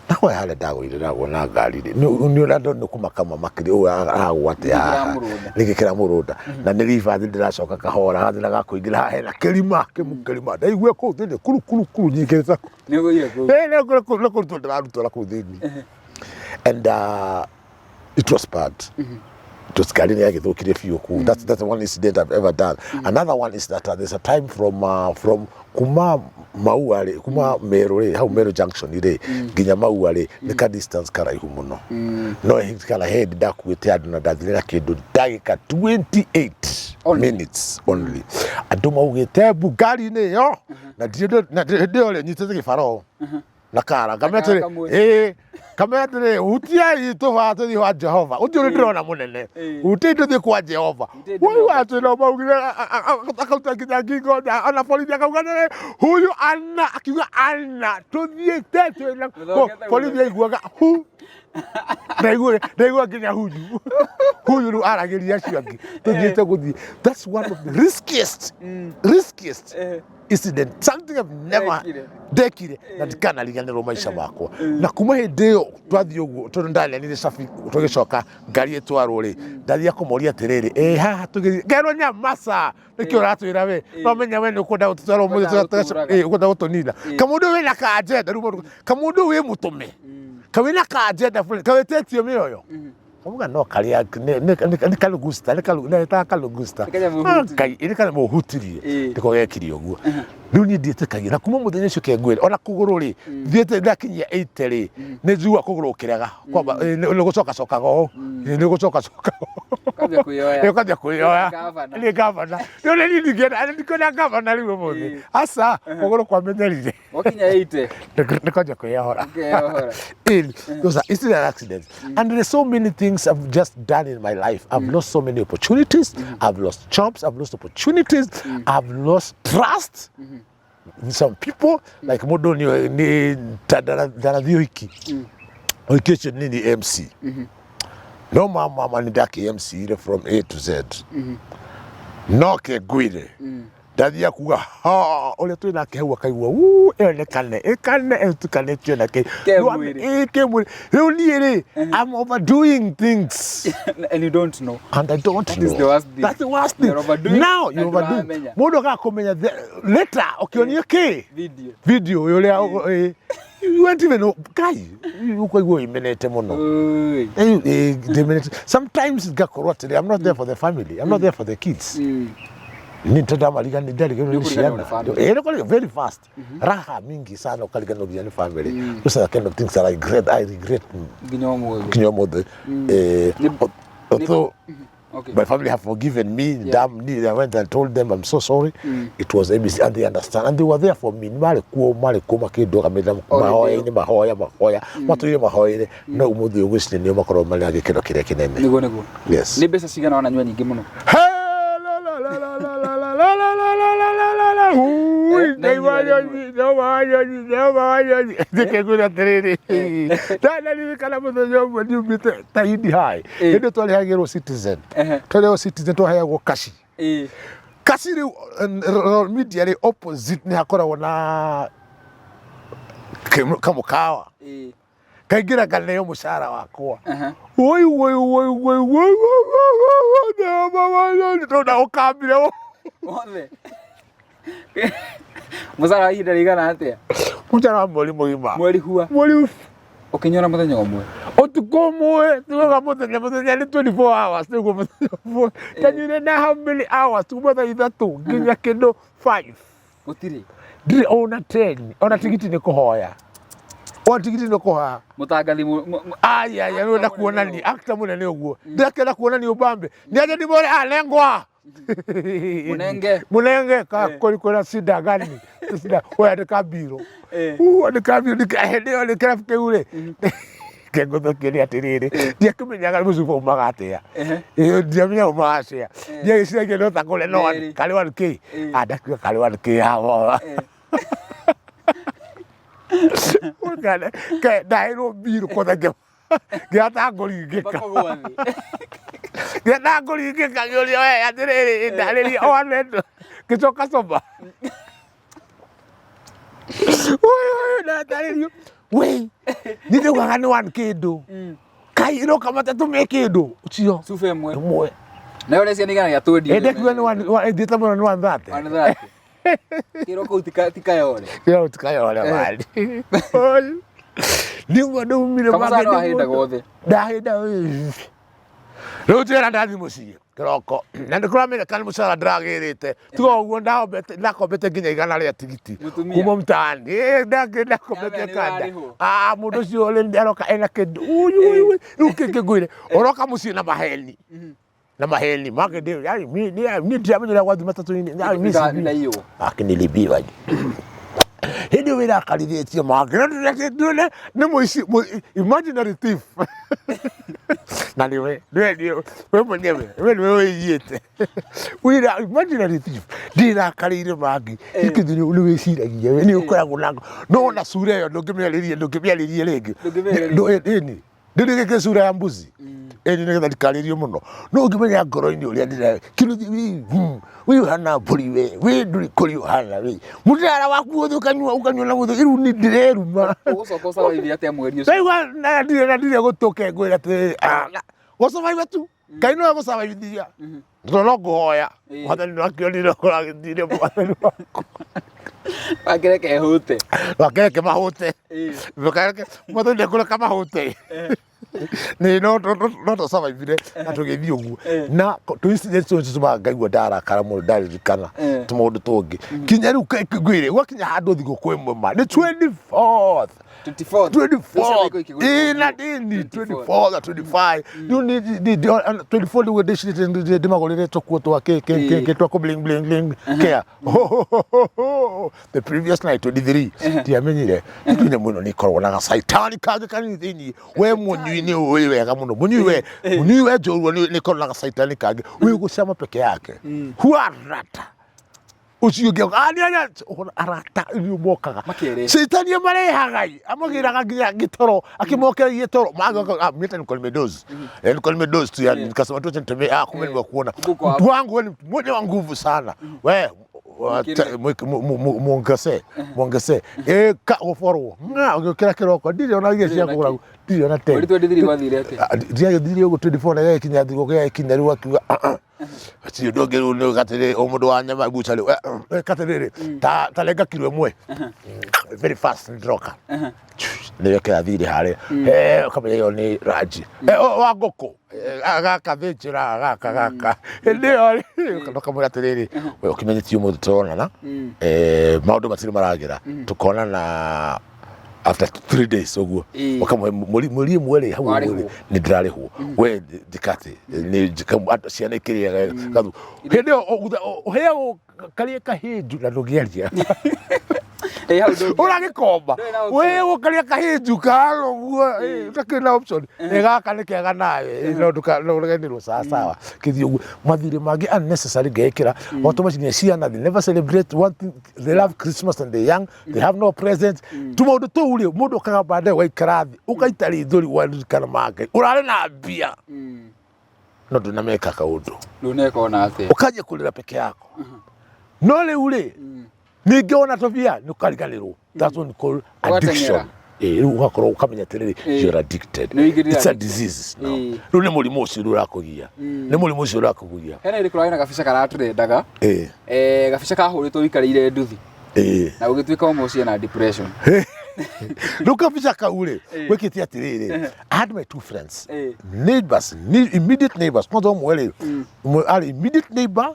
ndagwa harĩa ndagũire, ndagwa na ngari rĩ, nĩ ũrĩa andũ nĩ kũmaka mamakire ũyũ aragwa atĩa haha. Kĩramũrũnda. Nĩkĩ kĩramũrũnda? Na nĩ ribathi ndĩracoka kahora gathira ga kũingĩra haha hena kĩrima kĩmu kĩrima, ndaigua kũu thĩinĩ kuru kuru kuru nyingĩrĩte Nĩ ũgũire kũu. Eh, nĩ kũrutwo ndĩrarutwo na kũu thĩinĩ, and it was bad. It was ngari nĩ yagĩthũkire biũ kũu. That's one incident I've ever done. Another one is that there's a time from kuma Maua rĩ, kuma Meru rĩ, hau Meru Junction rĩ, nginya Maua rĩ, nĩ ka distance karaihu mũno, no kana hĩndĩ ndakuĩte andũ na ndathire na kĩndũ ndagĩka 28 Only. minutes only. Andũ maugĩte mbu ngari-inĩ ĩyo, na na hĩndĩ ĩyo rĩ, nyitĩte gĩbaro na kara ngamenya Kara atĩrĩ, kamwe. Ĩĩ, kamenya atĩrĩ, hutiai tũbaa tũthiĩ kwa Jehova, ũthiĩ ũrĩ ndĩrona mũnene. Hutiai tũthiĩ kwa Jehova. Hutiai Woi tũthiĩ. Watu no maugire akauta nginya ngingo nja, ona borithi akauga atĩrĩ, huyu ana akiuga ana tũthiĩte twĩna Mũthokete. Borithi aiguaga hu ndaigua nginya huyu huyu rĩu aragĩria acio angĩ tũthiĩte gũthiĩ. That's one of the riskiest incident, something I've never Ndekire. Ndekire na ndikanariganĩrwo maica makwa. Na kuma hĩndĩ ĩyo twathiĩ ũguo, tondũ ndanenire cabi, tũgĩcoka ngari ĩtwarwo rĩ, ndathiĩ kũmoria atĩrĩrĩ, ĩ haha tũgĩthiĩ, ngerwo nyamaca, nĩkĩ ũratwĩra we? No menya we nĩ ũkwenda gũtũtwara ũmũthĩ. Ũkwenda gũtũũraga. Ĩ, ũkwenda gũtũnina. Kamũndũ wĩna ka agenda rĩu, mũndũ kamũndũ wĩ mũtũme kawĩna ka agenda fulani kawĩtĩtio mĩoyo, kamuga no karĩa nĩ kalugusta, nĩ nĩ kalugusta. Nĩ kanyamũhutirie. Ngai, nĩ kanyamũhutirie. Nĩko gekire ũguo. Rĩu niĩ ndiĩtĩkagia, na kuma mũthenya ũcio kengwĩre, ona kũgũrũ rĩ, thiĩte ndakinyia 80 rĩ, nĩ njigua kũgũrũ ũkĩrega kwamba nĩ gũcokacokaga ũũ, nĩ gũcokacoka. Ũkambia kwĩyoya. Ũkambia kwĩyoya. Nĩ gavana. Nĩ gavana rĩu, nĩ niĩ ndingĩona gavana rĩu ũmũthĩ. Aca, kũgũrũ kwamenyerire. Wakinya 80. Nĩ kwanjia kwĩyohora. Ũkeyohora. Those are incident and accidents. And there's so many things I've just done in my life. I've lost so many opportunities. I've lost jobs. I've lost opportunities. I've lost trust in some people. Like mũndũ nĩ ndarathiĩ ũhiki. Ũhiki ũcio nĩ ni MC. No mama nĩ ndakĩ MC ire from A to Z. No kengwire ndathiĩ kuga ha ũrĩa twĩ nake hau akaigua "Uu, ĩyo nĩ kane ĩkane ĩtukanĩtio na kĩ." Kemwĩrĩ. Ĩ, kĩmwĩrĩ. Rĩu niĩ rĩ, I'm overdoing things. And you don't know. And I don't That know. is the worst thing. That's the worst thing. You're overdoing Now you're and overdoing. ndũramenya. Mũndũ agakũmenya later ũkĩonio kĩ Video. Video ũrĩa you won't even know guy, ũkaigua wĩmenete mũno. Oi. Ndĩmenete. Sometimes ngakorwo atĩrĩ, I'm not there for the family, I'm not there for the kids. Ni ndamariga nĩ ndariganĩrwo nĩ Nĩ ũkũriganĩrwo ciana. nĩ family. Eh, nĩ very fast, raha mingi sana ũkariganĩrwo nginya nĩ family. Those are the kind of things that I regret Nginya ũmũthĩ. Nginya ũmũthĩ. Although my family have forgiven me. Damn, I went and told them I'm so sorry. It was ABC, and they understand, and they were there for me. Marĩ kuo, marĩ kuo makĩndũgamĩrĩra mahoya-inĩ, mahoya, mahoya, matũire mahoya-inĩ. No ũmũthĩ ũyũ ngwĩciria nĩo makoragwo marĩ na gĩkĩro kĩrĩa kĩnene. Nĩguo. Yes. Nĩ mbeca cigana wananyua nyingĩ mũno? Hey, la, la, la, la, la, la, la, la, la, la, la, la, la, la, la. Ui, Na Ngai inyua wa rĩmwe. nyoni, no wa nyoni, no wa nyoni. Ndĩkĩngwĩra atĩrĩrĩ, ndanaririkana mũthenya ũmwe niumĩte Tahidi High. Hĩndĩ ĩyo twarĩhagĩrwo Citizen. Twarĩhagwo Citizen, twaheagwo kaci. Kasi rĩu Royal Media rĩ opposite nĩ hakoragwo na kamũkawa. Kaingĩra nganeo mũcara wakwa. Woi woi woi woi woi woi, ndona ũkambire wothe. Mũcara wa ihinda rĩigana atĩa? Mũcara wa mweri mũgima. Mweri hua. Mweri. Ũkĩnyora mũthenya ũmwe. Ũtukũ ũmwe, tugaga mũthenya, mũthenya nĩ 24 hours nĩguo mũthenya ũmwe. Ndanyuire na how many hours kuma thaa 3 nginya kĩndũ 5. Gũtirĩ. Ndirĩ ona 10, ona tigiti nĩ kũhoya. Ona tigiti nĩ kũhoya. Mũtangathi Aya, aya, nĩ kuonania, actor mũnene ũguo. Ndĩrakĩenda kuonania ũbambe. Nĩ aje ndimore, ah, lengwa. Munenge. Munenge ka kuri kuna shida gani? Shida wewe andĩka mbirũ. Andĩka mbirũ hĩndĩ ĩyo rĩ kĩrabu kĩu rĩ. Kĩngũthũkĩre atĩrĩrĩ, ndiakĩmenyaga mũcuba umaga atĩa. Ndiamenyaga umaga atĩa. Ndiagĩciragia no ta kũrĩa no karĩ 1K. Ah, ndakiuga karĩ 1K haha. Ndaheirwo mbirũ kwothe ngĩhota ngũringĩka. Ngĩhota ngũringĩka ngĩũria we atĩrĩrĩ ndarĩria one ngĩcoka soba. Ndatarĩrio we niĩ ndaugaga nĩ one kĩndũ kai ĩroka matatũ me kĩndũ ũcio Cuba ĩmwe. Ĩmwe. Nayo ũreciria nĩ igana rĩa twendi. Ĩ ndakiuga nĩ one thiĩte mũno nĩ 130. 130. Kĩro kũu ti kayore. Kĩro ti kayore mani. Nĩguo ndaumire. Kamũcara no ahĩnda gothe. Ndahĩnda rĩu njĩra ndathiĩ mũciĩ kĩroko na nĩ kũramenyeka nĩ mũcara ndĩragĩrĩte tiga ũguo ndahombete ndakombete nginya 100 rĩa tigiti kuma mtaani ndakombete kanda ah mũndũ ũcio rĩ aroka ena kĩndũ uyu rĩu kĩngĩ ngwĩre ũroka mũciĩ na maheni na maheni make ndio yani mimi ni ndiamenyera gwathi matatũ-inĩ ndaiywo akinilibiwa hĩndĩ ĩyo wĩra akarithĩtie make nĩ mũici imaginary thief na nĩwe nĩwe we mwenyewe we nĩwe wĩiyĩte wĩra imaginary thief ndĩrakarĩire mangĩ ikĩthi nĩ wĩciragia we nĩ ũkoragwo na no ona sura ĩyo ndũngĩmĩarĩria ndũngĩmĩarĩria rĩngĩ ĩni ndĩrĩgĩke sura ya mbuzi ĩni nĩgetha ndikarĩrio mũno no ũngĩmenya ngoro-inĩ ũrĩa ndĩra kĩndũ wĩ ũhana mbũri we wĩ ndũrĩ kũrĩ ũhana we mũtara waku wothe ũkanyua ũkanyua na gũthĩ rĩu nĩ ndĩreruma Ũgũcoka ũcabaithi atĩa mweri ũcio? ndaigua na ndirĩ na ndirĩ gũtũke ngwĩra atĩ gũcabaiba tu Ngai nĩwe gũcabaithia tondũ no ngũhoya mwathani no akĩonire ũkorwo agĩthire mwathani wakwa Wakĩreke hũte. Wakĩreke mahũte. Ndũkareke mwathani ndekũreka mahũte. Nĩ no no tũcabaithire na tũgĩthiĩ ũguo na tũ incidents tũu tũtũmaga ngaigua ndarakara mũno ndaririkana tũmaũndũ tũngĩ kinya rĩu ngwĩre gwakinya handũ thigũkũ ĩmwe ma nĩ 24th 24th. 24 ĩĩ na ndĩni 24 na 25 rĩu 24 nĩguo ndĩcirĩte ndĩmagũrĩre tũkuo twa kĩ kĩ kĩ kĩ twa kũ bling bling bling care the previous night 23 ndiamenyire nĩ nyamũ ĩno nĩ ĩkoragwo na gacaitani kangĩ kanini thĩinĩ we mũnyui nĩ ũĩ wega mũno mũnyui we mũnyui we njorua nĩ ĩkoragwo na gacaitani kangĩ wĩ gũcama peke yake huarata ũcio ũngĩ auga, "Ah, nĩ arĩa ũhoro arata nĩ mokaga Makerĩ. caitani amarehaga ĩ, amagĩraga nginya gĩtoro akĩmokeragia toro magoka ah, mimi hata niko nimedozi eh, niko nimedozi tu yani nikasema tu acha nitembee ah, kumbe nimekuona Kumbe uko hapo. mtu wangu wewe ni mmoja wa nguvu sana we muongeze muongeze eh ka goforwo nga ũgĩũkĩra kĩroko ndirĩ ona irio cia kũgũra ndirĩ ona Mweri 23 gwathire atĩa? ndiagĩthire ũguo 24 na gĩgakinya thigũkũ gĩgakinya rĩu akiuga "Ah, ah, Ti ũndũ ũngĩ rĩu nĩ gatĩrĩ o mũndũ wa nyama bucha rĩu gatĩrĩrĩ ta ta renga kiro ĩmwe very fast nĩ ndĩroka nĩyo kĩrathire harĩa eh ũkamenya ĩyo nĩ ranji eh o- wa ngũkũ Eh, gaka thĩnjĩra gaka gaka hĩndĩ ĩyo rĩ ũkamwĩra atĩrĩrĩ we ũkĩmenye ti ũmũthĩ tũronana eh maũndũ matirĩ maragĩra tũkonana after 3 days ũguo ũkamũhe mweri mweri ĩmwe rĩ hau ũguo rĩ nĩ ndĩrarĩhwo we njĩka atĩ nĩ njĩka andũ ciana ikĩrĩaga gathu hĩndĩ ĩyo ũheagwo karĩe kahĩnju na ndũngĩaria ũragĩkomba ũheagwo karĩa kahĩnju kahana ũguo ũtakĩrĩ na option ĩ gaka nĩ kega nawe no ndũkareganĩrwo sawa sawa kĩthiĩ ũguo mathirĩ mangĩ unnecessary ngekĩra watũma nginya ciana they never celebrate one thing they love Christmas and they young they have no present tũmaũndũ tũu rĩ mũndũ okaga baadaye ũgaikara thĩ ũgaita rĩthũri waririkana ma Ngai ũrarĩ na mbia. No ndũnameka kaũndũ. Ndũneka ona atĩa. Ũkanjia kũrĩra peke yako. No rĩu rĩ, ningĩ wona tũbia nĩ ũkariganĩrwo. That's what we call addiction. Ĩĩ, rĩu ũgakorwo ũkamenya atĩrĩrĩ, you're addicted. Nĩ ũingĩrire It's a addiction. disease now. Rĩu nĩ mũrimũ ũcio rĩu ũrakũgia. Nĩ mũrimũ ũcio ũrakũgia. Hena hĩndĩ kũrarĩ na gabica karatũrendaga. Eh, gabica kahũrĩtwo ũikarĩire nduthi. Na ũgĩtuĩka ũmwe ũcio na depression. Rĩu kabica kau rĩ, gwĩkĩte atĩrĩrĩ, I had my two friends, neighbors, immediate neighbors. Kwanza ũmwe rĩ, ũmwe arĩ immediate neighbor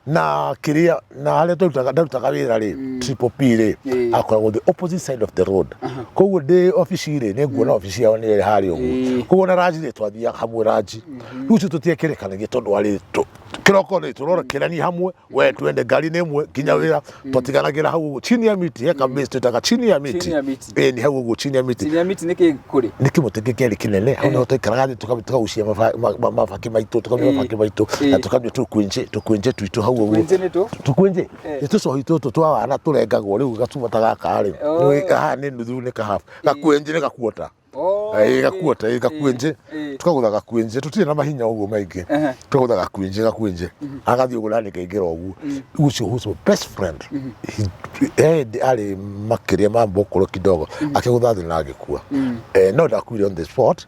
na kĩrĩa na harĩa twarutaga ndarutaga wĩra rĩ, Triple P rĩ, akoragwo the opposite side of the road. Koguo ndĩ obici rĩ, nĩ nguona obici yao nĩ ĩrĩ harĩa ũguo. Koguo na ranji rĩ, twathiaga hamwe ranji. Rĩu ũcio tũtiekĩrĩkanagia tondũ arĩ kĩroko rĩ, tũrorokĩrania hamwe, we twende ngari nĩ ĩmwe nginya wĩra twatiganagĩra hau ũguo chini ya miti, he kabase twĩtaga chini ya miti. Chini ya miti. Ĩĩ, nĩ hau ũguo chini ya miti. Chini ya miti nĩ kĩ kũrĩ? Nĩ kĩmũtĩ kĩarĩ kĩnene hau nĩho twaikaraga thĩ tũkagucia mabakĩ maitũ, tũkanyua mabakĩ maitũ na tũkanyua tũkwĩnjĩ, tũkwĩnjĩ twitũ hau ũguo. Tũkwĩnjĩ nĩ tũ? Tũkwĩnjĩ nĩ tũcohi tũtũ twa wana tũrengagwo rĩu gacuma ta gaka rĩ, haha nĩ nuthu nĩ ka half, gakwĩnjĩ nĩ gakuota. Ĩĩ, gakuota, ĩĩ, gakuenje. Tukagũtha gakuenje, tũtirĩ na mahinya ũguo maingĩ. Tukagũtha gakuenje, gakuenje. Agathiĩ ũguo nani ngaingĩra ũguo. Rĩu ũcio who's my best friend. Arĩ makĩria ma ũkũrũ kidogo. Akĩgũtha thĩ na agĩkua. No ndakuire on the spot.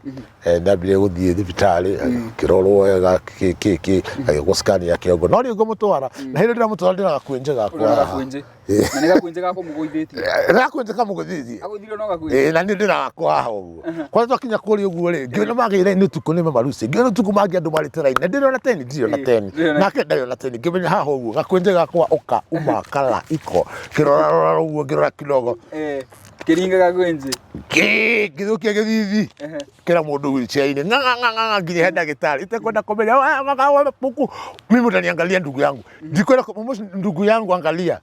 Ndambire gũthiĩ thibitarĩ, akĩrorwo wega, kĩ kĩ kĩ, agĩkwo scan ya kĩongo. No rĩu ngũmũtwara, na hĩndĩ ndĩramũtwara ndĩna gakuenje gakwa Ũrĩ na haha. gakuenje. Na nĩ gakuenje gakũmũgũithĩtie. Gakuenje kamũgũithĩtie. Agũithirio no gakuenje. Ĩĩ, na niĩ ndĩragakwa haha ũguo. Kwanza twakinya kũrĩa ũguo rĩ, ngĩona magĩire raini ũtukũ nĩ mamaruci. Ngĩona ũtukũ mangĩ andũ marĩte raini. Na ndĩrĩ ona teni, ndirĩ ona teni. Nake ndarĩ ona teni. Ngĩmenya haha ũguo, gakuenje gakwa ũka, uma, kala, iko. Ngĩrora rora ũguo, ngĩrora kidogo. Kĩringa gakuenje. Ngĩthũkia gĩthithi. Kĩra mũndũ wheelchair-inĩ. Ng'a ng'a ng'a ng'a nginya he ndagĩtarĩ. Itekwenda kũmenya, puku. Mimi utaniangalia ndugu yangu. Ndikwenda ndugu yangu angalia.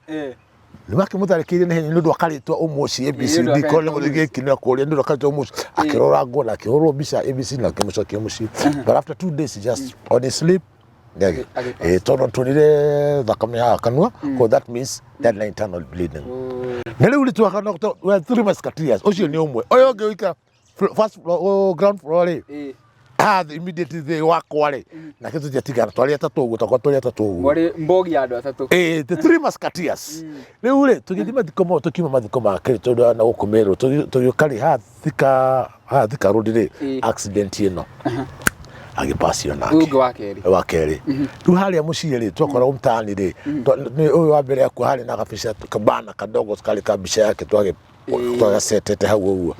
Nĩ makĩmũtharĩkĩire na ihenya nĩ ũndũ akarĩtwo ũmũci ABCD kore nĩ gĩkĩ na kũrĩa nĩ ũndũ akarĩtwo ũmũci akĩrorangwo na akĩhũrwo mbica ABC na akĩmũcokia mũciĩ. But after 2 days just on his sleep tondũ tuonire thakame haha kanua, so that means that na internal bleeding. Na rĩu rĩ we are three musketeers. Ũcio nĩ ũmwe. Ũyũ ũngĩ ũikara first floor, oh, ground floor rĩ, ah, immediately thĩ wakwa rĩ, nake tũtiatigana, twarĩ atatũ ũguo, twakorwo twarĩ atatũ ũguo. Mwarĩ mbogi ya andũ atatũ. Ĩĩ, the three musketeers. Rĩu rĩ, tũgĩthiĩ mathiko mao, tũkiuma mathiko make rĩ, tondũ na gũkũ Meru, tũgĩũka rĩ, haha Thika, haha Thika Road rĩ, accident ĩno agĩpacio nake. Ũyũ ũngĩ wa kerĩ. Wa kerĩ. Rĩu harĩa mũciĩ rĩ, twakoragwo mtaani rĩ, nĩ ũyũ wa mbere akua harĩ na gabica kabana kadogo karĩ ka mbica yake twagĩ twagacetete hau ũguo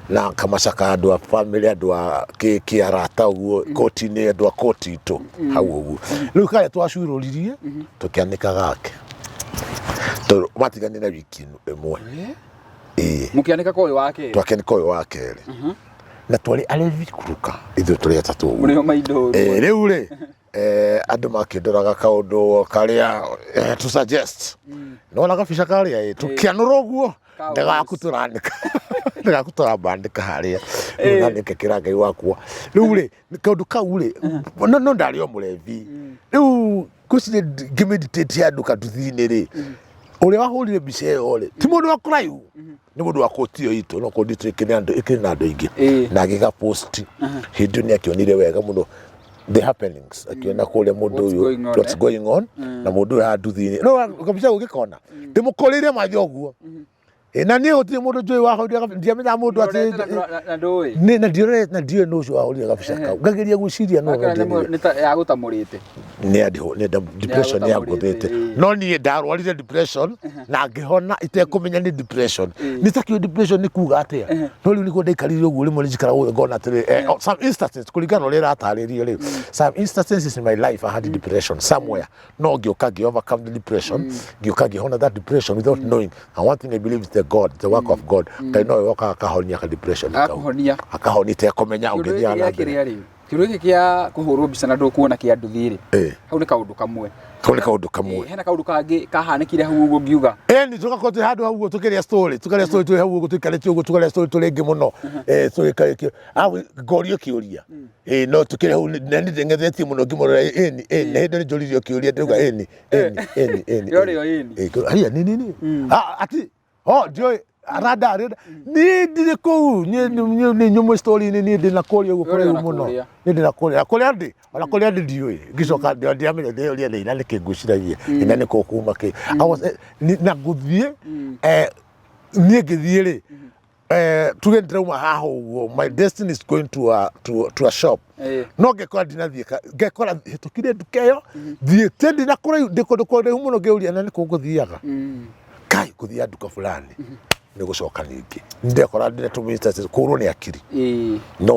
na kamaca ka andũ a family, andũ a kĩ arata ũguo, koti-inĩ andũ a koti itũ hau ũguo. Rĩu karĩa twacurũririe tũkĩanĩka gake tondũ matiganire wiki ĩmwe. Ĩĩ. Mũkĩanĩka kwa ũyũ wa kerĩ. Twakĩanĩka ũyũ wa kerĩ na twarĩ arevi kuruka ithuĩ tũrĩ atatũ ũguo. Mũrĩ o maindo. Rĩu rĩ, andũ makĩndoraga kaũndũ karĩa to suggest nona gabica karĩa tũkĩanũra ũguo ndagaku tũranĩka, ndagaku tũrambandĩka harĩa rĩu na nĩngekĩra Ngai wakwa. Rĩu rĩ, kaũndũ kau rĩ, no ndarĩ o mũrebi. Rĩu ngwĩciria ngĩmeditate handũ kanduthi-inĩ rĩ, ũrĩa wahũrire mbica ĩyo rĩ, ti mũndũ wa kũraihu, nĩ mũndũ wa kũti ĩyo itũ, no kũndi itũ ĩkĩrĩ na andũ aingĩ, na agĩka post hĩndĩ ĩyo nĩ akĩonire wega mũno the happenings, akiona kũrĩa mũndũ What's ũyũ going on, what's eh? going on na mũndũ ũyũ haha nduthi-inĩ no kabica ũgĩkona ndĩmũkũrĩire maitho ũguo. Na niĩ gũtirĩ mũndũ njũĩ wahũrire kabica, ndiamenyaga mũndũ atĩ Na ndũĩ. Nĩ na ndiorete na ndiũĩ nũ ũcio wahũrire kabica kau, ngageria gwĩciria no Akĩra nyamũ nĩ ta yagũtamũrĩte. Nĩ andĩho nĩ depression nĩ yangũthĩte, no niĩ ndarwarire depression na ngĩhona itekũmenya nĩ depression, nĩ takĩũĩ depression nĩ kuga atĩa. No rĩu nĩguo ndaikarire ũguo, rĩmwe nĩ njikaraga ũguo ngona atĩrĩ, oh, some instances kũringana na ũrĩa ĩratarĩrio rĩ, some instances in my life I had depression somewhere, no ngĩũka ngĩ overcome the depression, ngĩũka ngĩhona that depression without knowing. And one thing I believe is the God, the work of God. Ngai nowe wokaga akahonia ka depression kau. Akahonia. Akahonia itekũmenya, Kĩũndũ ũngĩthiaga gĩkĩ na gĩa mbere. kĩrĩa rĩ, kĩũndũ gĩkĩ kĩa kũhũrwo mbica na ndũkuona kĩa nduthi rĩ, hau nĩ kaũndũ kamwe. Kau nĩ kaũndũ kamwe. Hena kaũndũ kangĩ kahanĩkire hau ũguo ngiuga. Ĩni tũgakorwo twĩ handũ hau ũguo tũkĩrĩa story, tũkarĩa story twĩ hau ũguo tũikarĩte ũguo, tũkarĩa story tũrĩ aingĩ mũno. Tũgĩkarĩkia ngorio kĩũria. No tũkĩrĩ hau na niĩ ndeng'ethetie mũno ngĩmũrora, ĩni ĩni, na hĩndĩ ĩyo nĩnjũririo kĩũria ndĩrauga ĩni ĩni ĩni ĩni. Yorĩo ĩni. Haiya nĩ nĩ nĩ. Ati oh ndiũĩ. Rada rada niĩ ndirĩ kũu, niĩ nĩ nyũmũ story-inĩ, niĩ ndĩ na kũrĩa ũguo Wewe ũrĩ kũraihu ona mũno. kũrĩa. Niĩ ndĩ na kũrĩa kũrĩa ndĩ, ona kũrĩa ndĩ ndiũĩ. Ngĩcoka ndiamenya, ndĩoria nĩ ina nĩkĩ ngwĩciragia ina nĩkũ kuma kĩ. I was, na ngũthiĩ, niĩ ngĩthiĩ rĩ, tuge ndĩrauma haha ũguo, my destiny is going to a shop. No ngekora ndinathiĩ, ngekora hĩtũkire nduka ĩyo, thiĩte ndina kũraihu, ndĩ kũndũ kũraihu mũno, ngĩũria na nĩkũ ngũthiaga. Kai ngũthiaga nduka fulani, nĩ gũcoka ningĩ ndekora ndĩna tũmĩta kũrwo nĩ akiri. No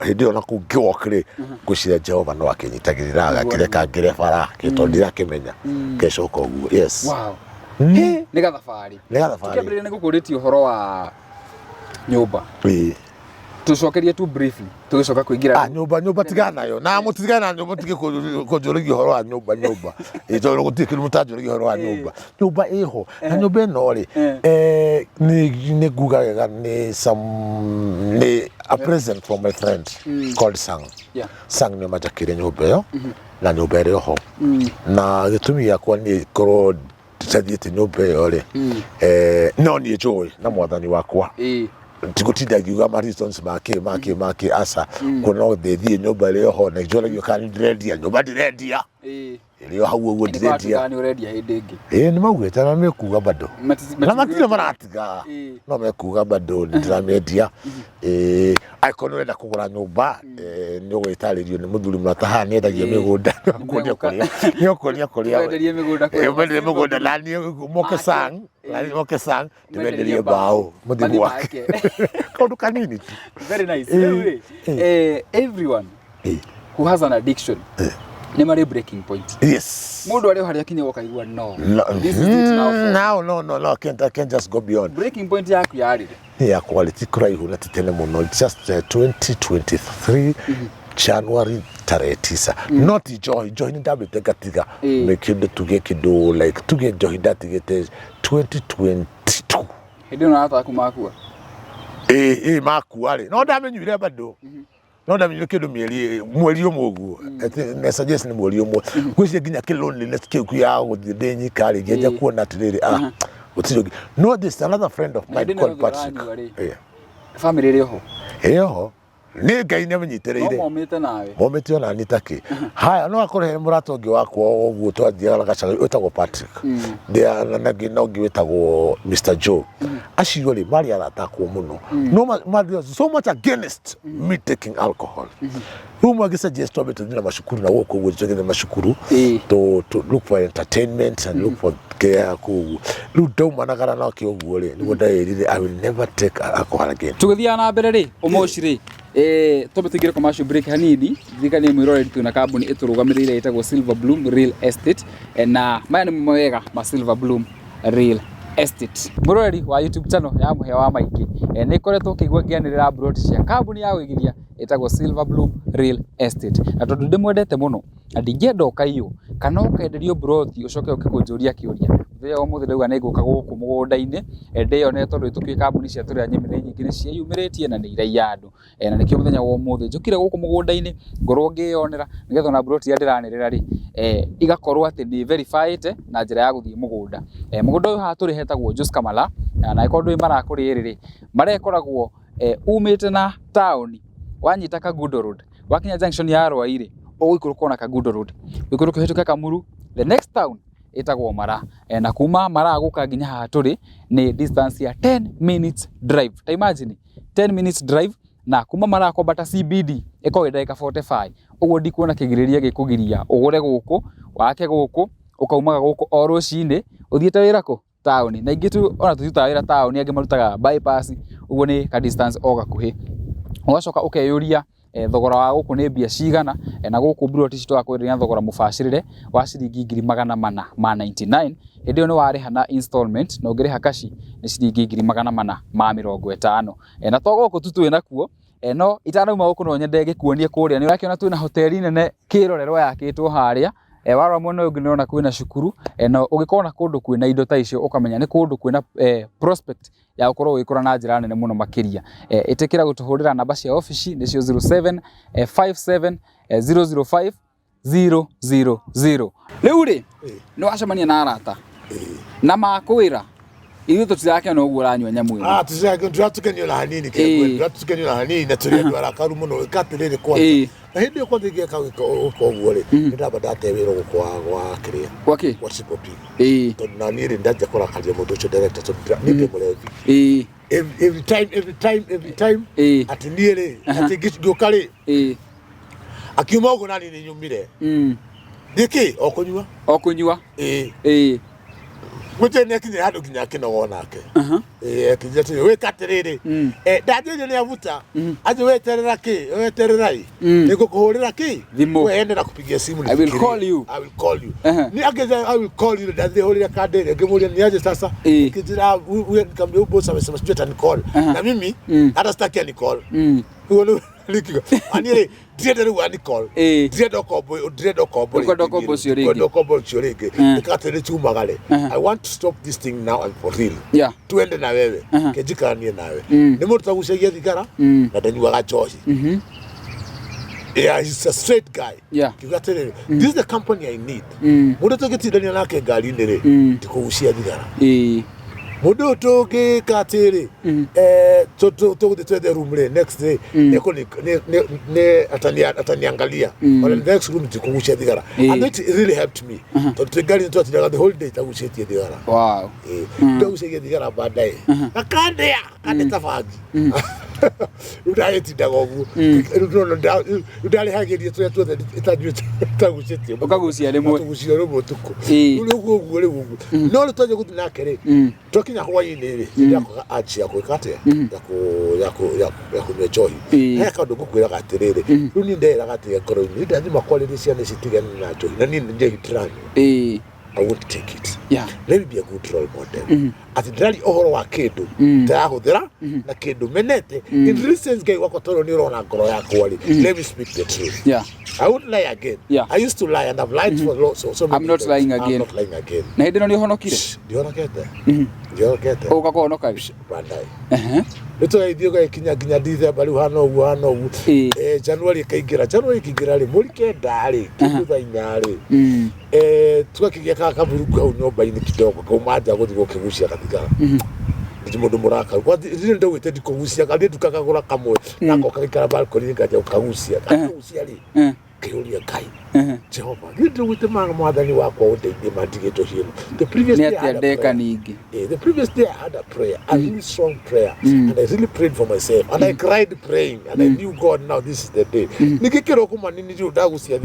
hĩndĩ ĩyo nakũu ngĩwalk rĩ, ngwĩciria Jehova no akĩnyitagĩrĩra, agakĩreka ngĩre bara tondũ ndirakĩmenya, ngecoka ũguo, yes. Wow. Nĩ gathabarĩ. Nĩ gathabarĩ. Tũkĩambĩrĩria nĩ gũkũrĩtie ũhoro wa nyũmba. Tũcokerie tu briefly tũgĩcoka kũingĩra. Ah, nyũmba, nyũmba tigana nayo, na mũtigane na nyũmba, tige kũnjũragia ũhoro wa nyũmba. Nyũmba ĩ, tondũ gũtirĩ kĩndũ mũtanjũragia ũhoro wa nyũmba. Nyũmba ĩho, na nyũmba ĩno rĩ, nĩ nguga wega, nĩ some nĩ a present from my friend called Sang. Sang nĩo manjakĩire nyũmba ĩyo, na nyũmba ĩrĩ oho, na gĩtũmi gĩakwa niĩ korwo nditathiĩte nyũmba ĩyo rĩ, no niĩ njũĩ na mwathani wakwa. Ndigũtinda ngiuga ma reasons makĩ makĩ makĩ, aca, kuona no ndĩthiĩ nyũmba ĩrĩ oho, na njũragio kana nĩ ndĩrendia nyũmba. Ndirendia. Ĩrĩ o hau ũguo, ndirendia. Nĩ ũrendia hĩndĩ ĩngĩ. Ĩĩ, nĩ maugĩte na mekuga bado na matirĩ maratiga. No mekuga bado nĩ ndĩramĩendia. Ĩĩ, angĩkorwo nĩ ũrenda kũgũra nyũmba, nĩ ũgwĩtarĩrio nĩ mũthuri mũrata haha, nĩ endagia mĩgũnda, nĩ ũkuonia kũrĩa, nĩ ũkuonia kũrĩa. Wenderie mĩgũnda kũrĩa. Ĩĩ, ũmenderie mĩgũnda na niĩ moke Sang, na niĩ moke Sang ndĩmenderie mbaũ mũthiĩ Mathiĩ gwake. Kaũndũ kanini tu. Very nice. Rĩu rĩ, everyone who has an addiction nĩ marĩ breaking point. Mũndũ arĩ o harĩa akinya ũkaigua no. No, This is it now. Now, no, I can't just go beyond. Breaking point yaku yarĩ rĩ? Nĩ yakwa rĩ, ti kũraihu na ti tene mũno, just 2023 January tarehe 9. No ti njohi, njohi nĩ ndambĩte ngatiga. Nĩ kĩndũ tuge, kĩndũ like tuge njohi ndatigĩte 2022. Hĩndĩ ĩyo arata aku makua. Ĩĩ, makua rĩ, no ndamenyuire bado, no ndamenyire kĩndũ mĩeri mweri ũmwe ũguo. Na suggest nĩ mweri ũmwe, ngwĩciria nginya kĩ loneliness kĩu ya gũthiĩ ndĩ nyika rĩ, ngĩanjia kuona atĩrĩrĩ, ah, gũtirĩ ũngĩ. No this another friend of mine Hĩndĩ ĩno called yothe Patrick. ũranyua rĩ? Ĩĩ. Family ĩrĩ oho? Ĩyo ho nĩ Ngai nĩ No amenyitĩrĩire. momĩte nawe. Momĩte ona ni takĩ haya, no akorwo he mũrata ũngĩ wakwa ũguo twathiaga gacaga wĩtagwo Patrick. Na na ũngĩ wĩtagwo Mr Joe. Acio rĩ, marĩ arata akwa mũno, no mathiaga so much against me taking alcohol. Rĩu magĩ suggest twambe tũthiĩ na macukuru na gũkũ ũguo, tũgĩthiĩ macukuru to look for entertainment and look for care kũu. Rĩu ndaumanagara nake ũguo rĩ, nĩguo ndeyĩrire I will never take alcohol again. Tũgĩthiaga na mbere rĩ, ũmoci rĩ, twambe tũingĩre commercial break hanini. Ririkanie mwĩroreri twĩna kambuni ĩtũrũgamĩrĩire ĩtagwo Silver Bloom Real Estate. Na maya nĩ mawega ma Silver Bloom Real Estate. Mwĩroreri wa YouTube channel ya Mũhĩa wa Maingĩ, nĩ ngoretwo ngĩigua ngĩanĩrĩra mburoti cia kambuni ya ũigithia ĩtagwo Silver Bloom Real Estate, na tondũ ndĩmwendete mũno na ndingĩenda ũkaiywo kana ũkenderio mburoti ũcoke ũke kũnjũria kĩũria, mũthenya wa ũmũthĩ ndauga nĩ ngũka gũkũ mũgũnda-inĩ, ndĩyonere, tondũ nĩtũkĩũĩ kambuni cia tũrĩa nyemi nĩ nyingĩ, nĩ ciĩyumĩrĩtie na nĩ iraiya andũ. Na nĩkĩo mũthenya wa ũmũthĩ njũkire gũkũ mũgũnda-inĩ ngorwo ngĩyonera, nĩgetha ona mburoti iria ndĩranĩrĩra rĩ, igakorwo atĩ nĩ verify ĩte na njĩra ya gũthiĩ mũgũnda. Mũgũnda ũyũ haha tũrĩ hetagwo Joska Mala, na angĩkorwo ndũĩ Mara kũrĩ ĩrĩ rĩ, Mara ĩkoragwo umĩte na taũni wanyita Kangundo Road, wakinya junction ya Rwai rĩ, ũgũikũrũka ona Kangundo Road, ũikũrũke ũhĩtũke Kamuru, the next town ĩtagwo Mara. Na kuma Mara gũka nginya haha tũrĩ nĩ distance ya 10 minutes drive. Ta imagine 10 minutes drive, na kuma Mara kwambata CBD ĩkoragwo ĩ ndagĩka 45. Ũguo ndikuona kĩgirĩrĩria gĩkũgiria ũgũre gũkũ, wake gũkũ, ũkaumaga gũkũ o rũcinĩ ũthiĩte wĩra kũ taũni. Na ingĩ tu ona tũtirutaga wĩra taũni, angĩ marutaga bypass, ũguo nĩ ka distance o gakuhĩ. Ũgacoka ũkeyũria thogora wa gũkũ nĩ mbia cigana, na gũkũ mburoti ici tũgakwenderia na thogora mũbacĩrĩre wa ciringi 499,000. Hĩndĩ ĩyo nĩ warĩha na installment, na ũngĩrĩha cash nĩ ciringi 450,000. Na to gũkũ tu twĩ nakuo, no itanauma gũkũ no nyende ngĩkuonie kũrĩa. Nĩ ũrakĩona twĩna hoteli nene kĩrorerwa yakĩtwo harĩa. Warora mwena ũyũ ũngĩ nĩ ũrona kwĩna cukuru, na ũngĩkona kũndũ kwĩna indo ta icio ũkamenya nĩ kũndũ kwĩna prospect ya gũkorwo ũgĩkũra na njĩra nene mũno makĩria. Ĩtĩkĩra gũtũhũrĩra namba cia obici nĩcio 07 57 005 000. Rĩu rĩ, nĩ wacemania na arata na makwĩra Ithuĩ tũtirakena ũguo ũranyua nyamũ ĩno. Ah, tũtiratukenio na hanini. Kĩgwe tũtiratukenio na hanini, na tũrĩ andũ arakaru mũno. Ĩka atĩrĩrĩ kwanza, na hĩndĩ ĩyo kwanza ingĩka gwĩka ũguo rĩ, nĩ ndamba ndate wĩra gũkũ wa kĩrĩa, Gwa kĩ? gwa Triple P, tondũ na niĩ rĩ, ndanjia kũrakaria mũndũ ũcio director, tondũ niĩ ndĩ mũrebi. Every time, every time, every time, atĩ niĩ rĩ, atĩ ngĩũka rĩ, akiuma ũguo nani nĩ nyumire. Nĩkĩ o kũnyua. O kũnyua. Ĩĩ. Gũtirĩ nĩ akinyire handũ nginya akĩnoga onake. Ĩĩ, akinyire atĩrĩ, wĩka atĩrĩrĩ, ndanjĩrire nĩ abuta anjĩ weterera kĩ, weterera ĩ, nĩngũkũhũrĩra kĩ. Thimũ. We ende na kupigia simu. I will Nifikirie. call you. I will call you. Ni akĩnjĩra "I will call you", ndathiĩ hũrĩra kandi ĩrĩa, ngĩmũria ni aje sasa. Akĩnjĩra huyu, nikamwambia huyu boss amesema sijui atanicall, na mimi hata sitaki anicall. Rĩu rĩu ani rĩ, ndirenda rĩu anicall. Ndirenda ũkombo, ndirenda ũkombo. Ndũkwenda ũkombo ũcio rĩngĩ. Ndũkwenda ũkombo ũcio rĩngĩ. Ĩka atĩrĩ, tumagare, I want to stop this thing now and for real. Twende na wewe, kenjikaranie nawe. Nĩ mũndũ tagucagia thigara na ndanyuaga njohi. Yeah, he's a straight guy. Kiuga atĩrĩrĩ, this is the company I need. Mũndũ tũngĩtindania nake ngari-inĩ rĩ, ndikũgucia thigara. Mũndũ ũyũ tũngĩka atĩrĩ, tũgũthiĩ twethe room rĩ, next day nĩ ataniangalia ona the next room ndikũgucia thigara. And it really helped me, tondũ twĩ ngari-inĩ twatindaga the whole day tagucĩtie thigara. Ndagucagia thigara baadaye gakandĩa kandĩ ta bangi. Rĩu ndagĩtindaga ũguo, rĩu ndĩrona rĩu ndarĩhagĩria tũrĩa tuothe itanyuĩte itagucĩtie. Ũkagucia rĩmwe. Tũgucia rĩmwe ũtukũ. Rĩu ũguo ũguo, rĩu ũguo no rĩu twanjia gũthiĩ nake rĩ, twakinya hwainĩ rĩ, ndakoga anjia gwĩka atĩa, ya kũnyua njohi. He kaũndũ ngũkwĩraga atĩrĩrĩ, rĩu niĩ nderaga atĩrĩ ngoro-inĩ, ndathima kwarĩria ciana ici tigane na njohi, na niĩ nĩ njohi ndĩranyua. I won't take it. Let me be a good role model. Atĩ ndĩraria ũhoro wa kĩndũ ndĩrahũthĩra na kĩndũ menete. In real sense, Ngai wakwa, tondũ nĩ ũrona ngoro yakwa rĩ, let me speak the truth. I won't lie again. I used to lie and I've lied for so many I'm not times. lying I'm again. not lying again. Na hĩndĩ ĩno nĩ ũhonokire? Ndihonokete. Ndihonokete. Ũka kũhonoka rĩ? Baadaye. Nĩ tũgagĩthiĩ ũgagĩkinya nginya December rĩu hana ũguo hana ũguo. January ĩkaingĩra, January ĩkĩingĩra rĩ, mweri 9 rĩ, kĩndũ thaa 4 rĩ, tũgakĩgĩa ka kaburuku hau nyũmba-inĩ kidogo, kauma nja gũthiĩ gũkĩgucia gathigara. Ndi mũndũ mũrakaru. Kwanza rĩrĩa ndaugĩte ndikũgucia, ngathiĩ nduka ngagũra kamwe, nagoka gaikara balcony nganjia gũkagucia. Gakagucia rĩ, ngĩũria Ngai, Jehova, niĩ ndĩrugĩte ma mwathani wakwa ũndeithie ma ndige njohi ĩno. The previous Nĩ day I atĩa had a ndeka prayer. ningĩ? The previous day I had a prayer, a really strong prayer, and I really prayed for myself, and I cried praying, and I knew God, now this is the day. Ningĩ kĩroko manini rĩu ndagucia.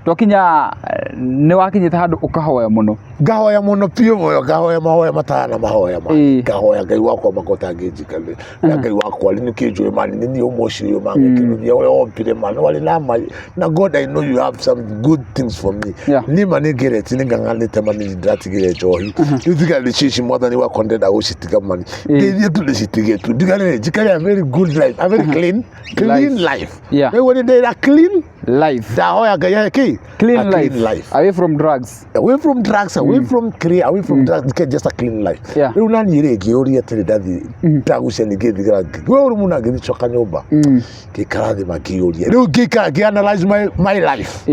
Twakinya nĩ wakinyĩte handũ ũkahoya mũno. Ngahoya mũno biũ mũno, ngahoya mahoya matana mahoya ma ngahoya Ngai wakwa makotangĩnjika na Ngai wakwa rĩ, nĩkĩ njũĩ mani nĩ niĩ ũmwe ũcio ũyũ mangĩkĩrũthia ũrĩa wombire ma nĩ warĩ na ma na God, I know you have some good things for me. Niĩ ma nĩ ngereti nĩ ng'ang'anĩte mani, ndĩratigire njohi rĩu, thigari nĩcio ici, mwathani wakwa, ndĩrenda gũcitiga mani, ndeithie tu ndĩcitige tu, ndigare njikare a very good life, a very clean clean life. Rĩu nĩ ndĩra clean Life. Ndahoya Ngai ahe kĩ? Clean A life. clean life. Away from drugs. Away from drugs, away from career, away from drugs, get just a clean life. Rĩu naniĩ rĩ, ngĩũria atĩrĩ, ndathiĩ ndagucia ningĩ thigara, we ũrĩ mũno, ngĩthiĩ coka nyũmba, ngĩikara thĩ ma ngĩũria, rĩu ngĩikara ngĩ analyze my life,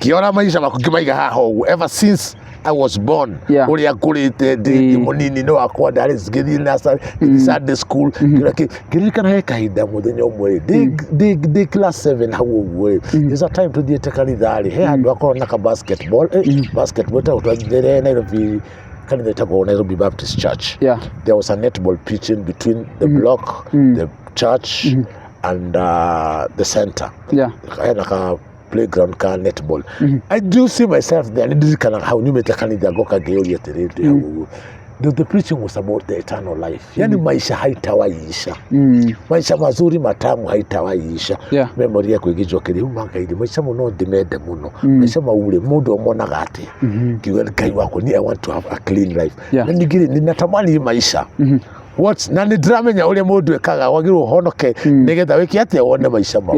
ngĩona maica makwa, ngĩmaiga haha ũguo ever since I was born, ũrĩa ngũrĩte ndĩ mũnini nĩ wakwa, ndarĩ ngĩthiĩ nursery, ngĩthiĩ Sunday school, ngĩũria ngĩririkana he kahinda mũthenya ũmwe rĩ, ndĩ class 7 hau ũguo rĩ, there's a time tũthiĩte kanitha rĩ, he handũ hakoragwo na ka basketball, basketball ĩtagwo, twathiĩte Nairobi, kanitha ĩtagwo Nairobi Baptist Church. There was a netball pitch in between the block, the church and the center. Hena ka playground ka netball. I do see myself there. Ndirikanaga hau nyumĩte kanitha, ngoka ngĩũria atĩrĩrĩ, hau ũguo, the preaching was about the eternal life, yani maisha haitawaiisha, maisha mazuri matamu haitawaiisha. Memory yakwa ĩgĩnjokeria rĩu, mangaire maica mũno ndĩmende mũno, maica mau rĩ, mũndũ omonaga atĩa? Ngiuga, Ngai wakwa, ni I want to have a clean life. Na ningĩ rĩ, ninatamani hii maisha what, na nĩ ndĩramenya ũrĩa mũndũ ekaga, wagĩrĩirwo ũhonoke nĩgetha wĩke atĩa, wone maica mau.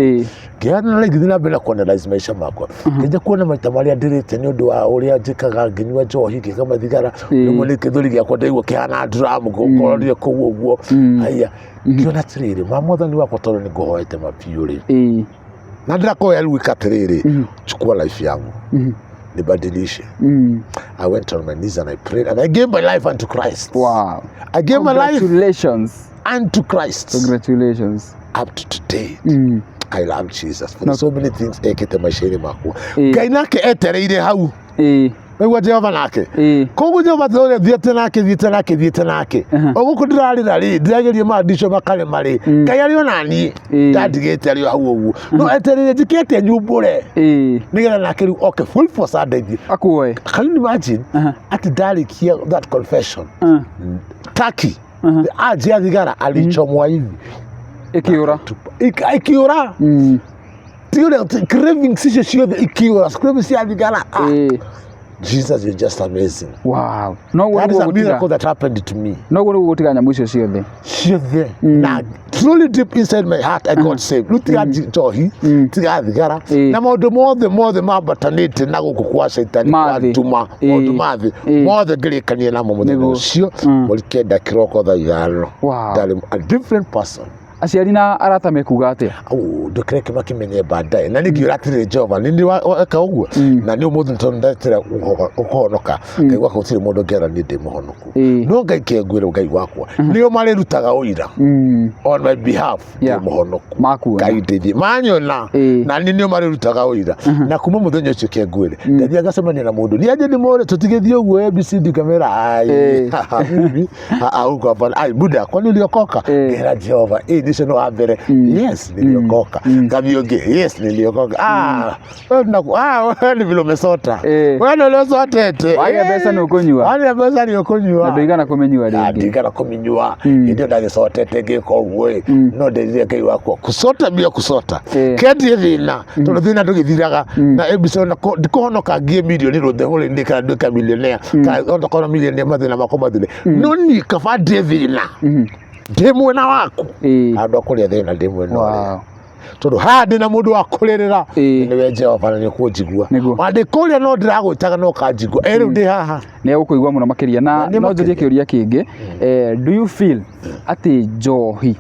Ngĩanalyze, ngĩthiĩ na mbere na kuanalyze maica makwa, ngĩnja kuona maita marĩa ndĩrĩte nĩ ũndũ wa ũrĩa njĩkaga, ngĩnyua njohi, ngĩka mathigara. Rĩmwe nĩ gĩthũri gĩakwa ndaigua kĩhana drum, ngũkorire kũu ũguo. Haya, ngĩona atĩrĩrĩ, ma mwathani wakwa, tondũ nĩ ngũhoete mabiũ rĩ, na ndĩrakoya rĩu, ĩka atĩrĩrĩ, chukua life yangu. Nibadilishe. I went on my knees and I prayed and I gave my life unto Christ. I gave my life Congratulations. unto Christ. Congratulations. Up to today. I love Jesus for so many things ekĩte maica-inĩ makwa. Ĩĩ. Ngai nake etereire hau. Ĩĩ. Naigua Jehova nake. Ĩĩ. Koguo Jehova tũrĩa thiĩte nake, thiĩte nake, thiĩte nake. O gũkũ ndĩrarĩra rĩ, ndĩrageria mandisho makarema rĩ, Ngai arĩ o naniĩ. Ĩĩ. Ndandigĩte arĩ o hau ũguo. No etereire njĩke atĩa nyumbũre. Ĩĩ. Nĩgetha nake rĩu oke full force andeithie. Akuoe. Can you imagine atĩ ndarĩkia that confession, Turkey, the urge ya thigara alichomwa hivi. Ĩkĩũra. Ikiũra. Ti ũrĩa cravings icio ciothe ikiũra, cravings cia thigara. Ah, Ĩĩ. Jesus, you're just amazing. Wow. Noguo That is nĩguo a gũtiga. miracle that happened to me. Noguo nĩguo gũtiga nyamũ icio ciothe. Ciothe. Na truly deep inside my heart I got saved. Rĩu tiga njohi, tiga thigara, Ĩĩ. na maũndũ mothe mothe mambatanĩte na gũkũ kwa caitani, Ma kwa thĩ. nduma, Ĩĩ. maũndũ ma thĩ Ĩĩ. mothe ngĩrĩkania namo mũthenya Nĩguo. ũcio, 9 kĩroko thaa 5. Wow. Ndarĩ a different person. Aciari na arata mekuga atĩa? Au, ndũkĩreke makimenye baadaye. Na ningĩ ũratĩrĩre Jehova nĩ nĩ weka ũguo, na nĩ ũmũthĩ tondũ ndetera ũkũhonoka, Ngai wakwa, gũtirĩ mũndũ ũngĩara niĩ ndĩ mũhonoku. No Ngai kengwĩre Ngai wakwa nĩo marĩrutaga ũira on my behalf ndĩ mũhonoku. Makuona. Ngai ndeithie manyona. Na niĩ nĩo marĩrutaga ũira, na kuma mũthenya ũcio kengwĩre ndathiĩ ngacemania na mũndũ niĩ anjĩ ndĩmũre tũtigĩthiĩ ũguo ABCD ngamera ai mimi huko hapana, ai buda, kwani uliokoka? Ngera Jehova, eh, nicio no wa mbere, yes, niliokoka. Ngathiĩ ũngĩ, yes, niliokoka. Ah, wewe ah, wewe ni vile umesota. Wewe ndio uliosotete. Wagĩa mbeca nĩ ũkũnyua. Wagĩa mbeca nĩ ũkũnyua. Na ndũigana kũmĩnyua rĩngĩ. Ndigana kũmĩnyua. Hĩndĩ ĩyo ndagĩcotete ngĩka ũguo ĩ, no nderire Ngai wakwa kũcota mbia kũcota kendie thĩna, tondũ thĩna ndũgĩthiraga na ABC ona ndikũhonoka ngie mirioni rũthe hũrĩ kana nduĩka millionaire, kana onakorwo millionaire mathĩna makwa mathire, no niĩ kaba ndĩe thĩna ndĩ mwena waku handũ a kũrĩa thĩna ndĩ mwena ũrĩa, tondũ haha ndĩ na mũndũ wa kũrĩrĩra, nĩwe Jehova, na nĩ ũkũnjigua. Nĩguo. Ona ndĩ kũrĩa no ndĩragwĩtaga no ũkanjigua. Ĩ rĩu ndĩ haha. Nĩ egũkũigua mũno makĩria. Na Nĩ no njũrie makĩria. kĩũria kĩngĩ. Do you feel atĩ njohi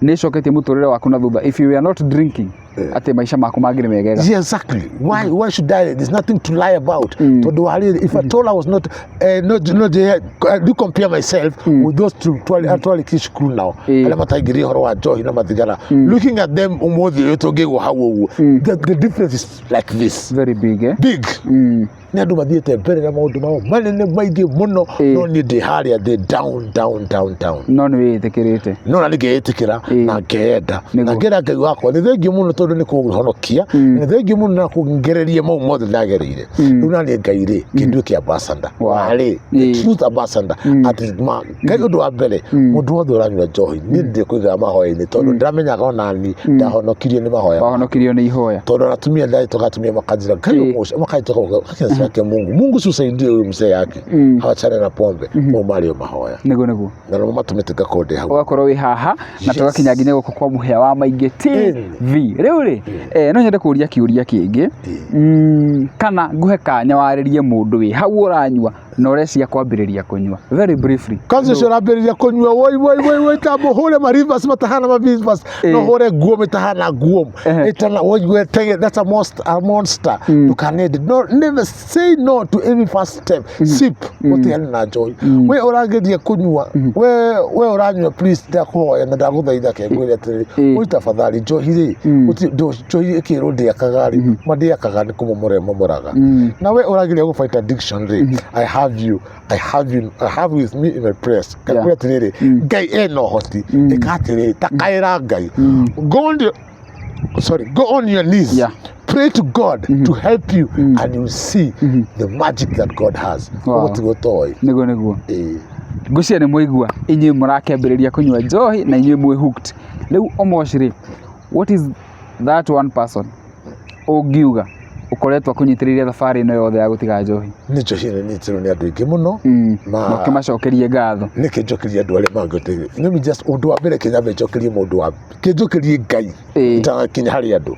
nĩ ĩcoketie mũtũrĩre waku na thutha? If you were not drinking, atĩ maica maku mangĩrĩ megega? Yeah, exactly. Why should I? There's nothing to lie about. Tondũ wa rĩrĩ, if at all I was not, no, I do compare myself with those two twarĩkia cukuru nao, arĩa mataingĩrire ũhoro wa njohi na mathigara. Looking at them ũmũthĩ ũyũ tũngĩgwo hau ũguo, the difference is like this. Very big, eh? Big. Nĩ andũ mathiĩte mbere na maũndũ mao manene maingĩ mũno, no niĩ ndĩ harĩa thĩ, down, down, down, down. No nĩ wĩĩtĩkĩrĩte. No na nĩngeĩtĩkĩra na ngeyenda na ngera Ngai wakwa nĩ thengiũ mũno tondũ nĩ kũhonokia, nĩ thengiũ mũno na kũngereria mau mothe ndagereire. Rĩu na niĩ Ngai rĩ, kĩnduĩke ambassador warĩ the truth ambassador, atĩ ma Ngai. Ũndũ wa mbere, mũndũ wothe ũranyua njohi, niĩ ndĩkũigaga mahoya-inĩ, tondũ ndĩramenyaga onani ndahonokirio nĩ mahoya. Wahonokirio nĩ ihoya. Tondũ ona atumia ndaitoka, atumia makanjira Ngai ũmũce makaitoka kakensa yake Mungu, Mungu si usaidie huyu mzee yake awachane na pombe, mau marĩ o mahoya. Nĩguo. Na nĩmo matũmĩte ngakorwo ndĩ hau. Ũgakorwo wĩ haha na tũgakinya nginya gũkũ kwa Mũhĩa wa Maingĩ TV. Rĩu rĩ, no nyende kũria kĩũria kĩngĩ, kana ngũhe kanya warĩrie mũndũ wĩ hau ũranyua na ũreciria kwambĩrĩria kũnyua, very briefly. Kwanza ũcio ũrambĩrĩria kũnyua, woi woi woi woi, tamba ũhũre marivers matahana marivers, no hũre nguo mĩtahana nguo ĩtana woi we tege, that's a monster, a monster. Ndũkanende, no, never say no to any first step sip, ũtigane na njohi. We ũrageria kũnyua, we ũranyua, please, ndakũhoya na ndagũthaitha, kengwĩre atĩrĩrĩ, woi tafadhali, njohi rĩ, njohi ĩkĩrwo ndĩakaga rĩ, ma ndĩakaga, nĩ kũmomora ĩmomoraga. Na we ũrageria gũ fight addiction rĩ, I have you, I have you, I have you with me in my prayers. Ngakwĩra atĩrĩrĩ, Ngai ena ũhoti. Ĩka atĩrĩrĩ, takaĩra Ngai, go on the, sorry, go on your knees, pray to God to help you, and you see the magic that God has. Ũguo tiguo toĩ. Nĩguo. Ngwĩciria nĩ mwaigua, inyuĩ mũrakĩambĩrĩria kũnyua njohi na inyuĩ mwĩ hooked. Rĩu Omosh rĩ, what is that one person ũngiuga ũkoretwo akũnyitĩrĩire thabarĩ ĩno yothe ya gũtiga njohi? Nĩ njohi ĩno nyitĩrwo nĩ andũ aingĩ mũno. Na ũkĩmacokerie ngatho. Nĩkĩ njokerie andũ arĩa mangĩteithia? Let me just, ũndũ wa mbere, kĩnyambe njokerie mũndũ wa kĩnjokerie Ngai itanakinya harĩ andũ,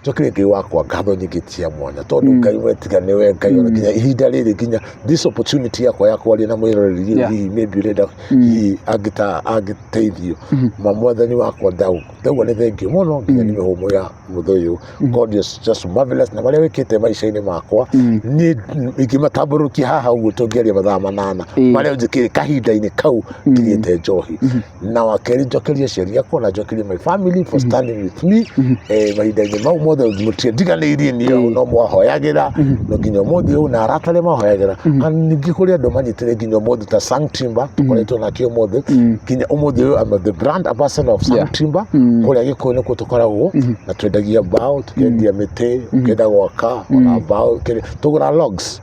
njokerie Ngai wakwa ngatho nyingĩ cia mwanya, tondũ Ngai we tiga nĩwe Ngai, ona nginya ihinda rĩrĩ, nginya this opportunity yakwa ya kwaria na mwĩroreri, hihi maybe ũrenda hihi angĩta angĩteithio ma mwathani wakwa, ndaugua nĩ thengiũ mũno nginya nĩ mĩhũmũ ya mũthĩ ũyũ. God is just marvelous na marĩa wĩkĩte. njĩkĩte maica-inĩ makwa, niĩ ingĩmatambũrũkia haha ũguo tũngĩaria mathaa 8 marĩa njĩkĩre kahinda-inĩ kau ndigĩte njohi. Na wa kerĩ, njokerie aciari akwa na njokerie my family for standing with me mahinda-inĩ mau mothe. Mũtiandiganĩirie niĩ, no mwahoyagĩra no nginya ũmũthĩ ũyũ, na arata arĩa mahoyagĩra. Na ningĩ kũrĩ andũ manyitĩre nginya ũmũthĩ ta Sang Timber, tũkoretwo nake ũmũthĩ nginya ũmũthĩ ũyũ. I'm the brand ambassador of Sang Timber. Kũrĩa Gĩkũyũ nĩkuo tũkoragwo na twendagia mbaũ, tũkendia mĩtĩ, ũkĩenda gwaka ona mbaũ, tũgũra logs,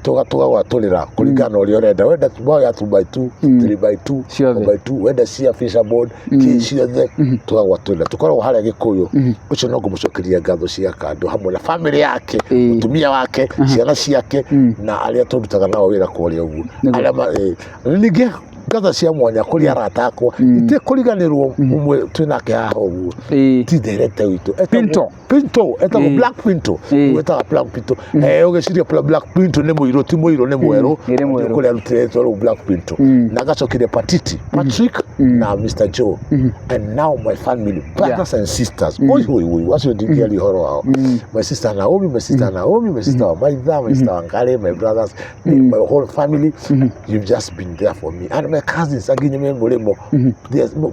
tũgagwatũrĩra kũringana na ũrĩa ũrenda. Wenda mbaũ ya 2 by 2, 3 by 2, Ciothe. 4 by 2, wenda cia fascia board, kĩ ciothe tũgagwatũrĩra. Tũkoragwo harĩa Gĩkũyũ. Ũcio no ngũmũcokeria ngatho cia kando hamwe na family yake, mũtumia wake, ciana ciake na arĩa tũrutaga nao wĩra kũrĩa ũguo. Arĩa ningĩ ngatho cia mwanya kũrĩ arata akwa itekũriganĩrwo, ũmwe twĩ nake haha ũguo ti director witũ. Pinto. Pinto etagwo Black Pinto. Wetaga Black Pinto, ũgĩciria Black Pinto nĩ mũirũ, ti mũirũ, nĩ mwerũ. Nĩ mwerũ. Kũrĩa arutĩte rĩu Black Pinto. Na agacokeria Patiti Patrick na Mr Joe, and now my family, brothers and sisters. Oi oi oi, acio ndingĩaria ũhoro wao. My sister Naomi, my sister Naomi, my sister Wamaitha, my sister Wangari, my brothers, my whole family, you've just been there for me, and my cousins anginya me mũrĩmo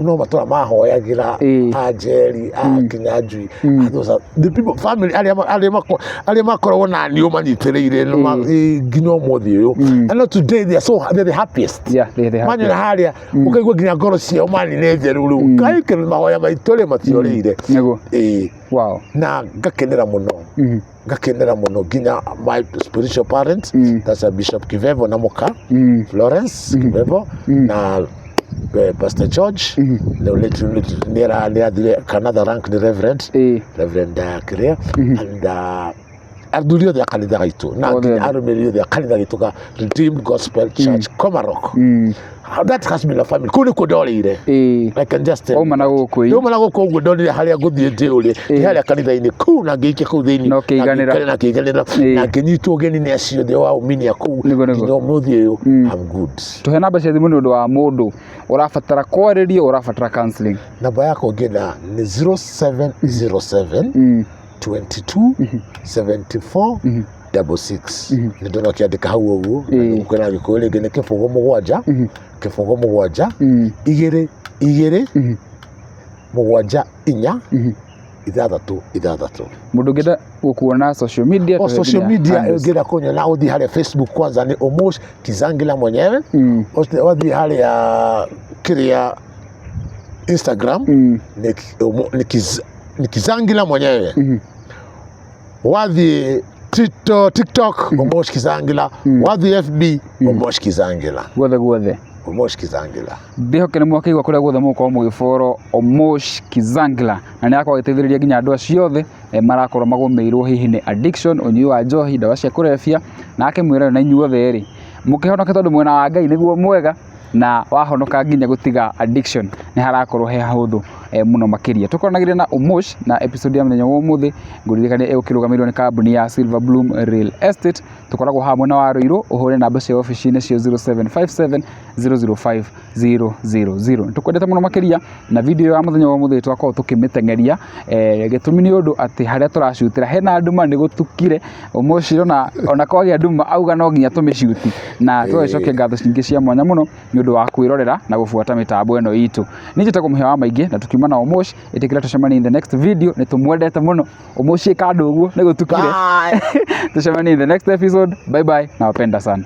no matũra mahoyagĩra, Anjeri a Kinyanjui. Those are the people, family arĩa makoragwo na niũ manyitĩrĩire nginya ũmũthĩ ũyũ. And not today, they are so, they're the happiest. Yeah, they're the Manyona harĩa ũkaigua nginya ngoro ciao mani nĩ njeru rĩu kaikĩ mahoya maitũ rĩ matiorĩire. Na ngakenera mũno, ngakenera mũno nginya my spiritual parents, that's a Bishop Kivevo na mũka Florence Kivevo na Pastor George. Nĩ athire another rank, nĩ Reverend, Reverend Kiria, and athuri othe a kanitha gaitũ na Othe. Nginya arũmĩrĩri othe a kanitha gaitũ ka Redeemed Gospel Church Komarok. That has been a family. Kũu nĩkuo ndorĩire. I can just tell Wauma na gũkũ, ĩ. Ndauma na gũkũ ũguo, ndonire harĩa ngũthiĩ njĩũrĩ nĩ harĩa kanitha-inĩ kũu, na ngĩikia kũu thĩinĩ. Na ũkĩiganĩra. Na ngĩiganĩra na ngĩnyitwo ũgeni nĩ acio othe wa umini a kũu. Nĩguo. Nginya ũmũthĩ ũyũ I'm good. Tũhe namba cia thimũ nĩ ũndũ wa mũndũ ũrabatara kwarĩrio, ũrabatara counseling. Namba yakwa ũngĩenda nĩ 0707 22 74 66. Nĩ ndona ũkĩandĩka hau ũguo. Kwĩna Gĩkũyũ rĩngĩ nĩ 0 7 0 7 2 2 7 4 6 6. Mũndũ ũngĩenda gũkuona social media, O tũhe social nginya media, handles. ũngĩenda kũnyona, ũthiĩ harĩa Facebook kwanza nĩ Omosh Kizangila mwenyewe. Wathiĩ harĩa kĩrĩa Instagram nĩ Kizangila mwenyewe. Wathiĩ TikTok, Omosh Kizangila. Wathiĩ FB, Omosh Kizangila. Guothe guothe. Omosh Kizangila. Ndĩhoke nĩ mwakĩigua kũrĩa guothe mũgũkorwo mũgĩboro Omosh Kizangila, na nĩ akorwo agĩteithĩrĩria nginya andũ acio othe marakorwo magũmĩirwo hihi nĩ addiction, ũnyui wa njohi, ndawa cia kũrebia, na akĩmwĩra na inyuothe rĩ mũkĩhonoke, tondũ mwena wa Ngai nĩguo mwega, na wahonoka nginya gũtiga addiction nĩ harakorwo he hahũthũ mũno makĩria. Tũkoranagĩria na Omosh na episode ya mũthenya wa ũmũthĩ, ngũririkania ĩgũkĩrũgamĩrĩrwo nĩ kambuni ya Silver Bloom Real Estate. Tũkoragwo haha mwena wa Ruiru, ũhũre namba cia obici nĩcio 0757 005 000. Tũkwendete mũno makĩria, na video ya mũthenya wa ũmũthĩ twakorwo tũkĩmĩteng'eria, gĩtũmi nĩ ũndũ atĩ harĩa tũracutĩra hena nduma, nĩ gũtukire. Omosh ona kwagĩa nduma auga no nginya tũmĩcuti, na tũgagĩcokia ngatho nyingĩ cia mwanya mũno nĩ ũndũ wa kwĩrorera na gũbuata mĩtambo ĩno itũ. Niĩ njĩtagwo Mũhĩa wa Maingĩ, na tukiuma na Omosh, ĩtĩkĩra tũcemanie in the next video. Nĩ tũmwendete mũno. Omosh, ĩka andũ ũguo, nĩ gũtukire. Bye. Tucemanie in the next episode. Bye bye, nawapenda sana.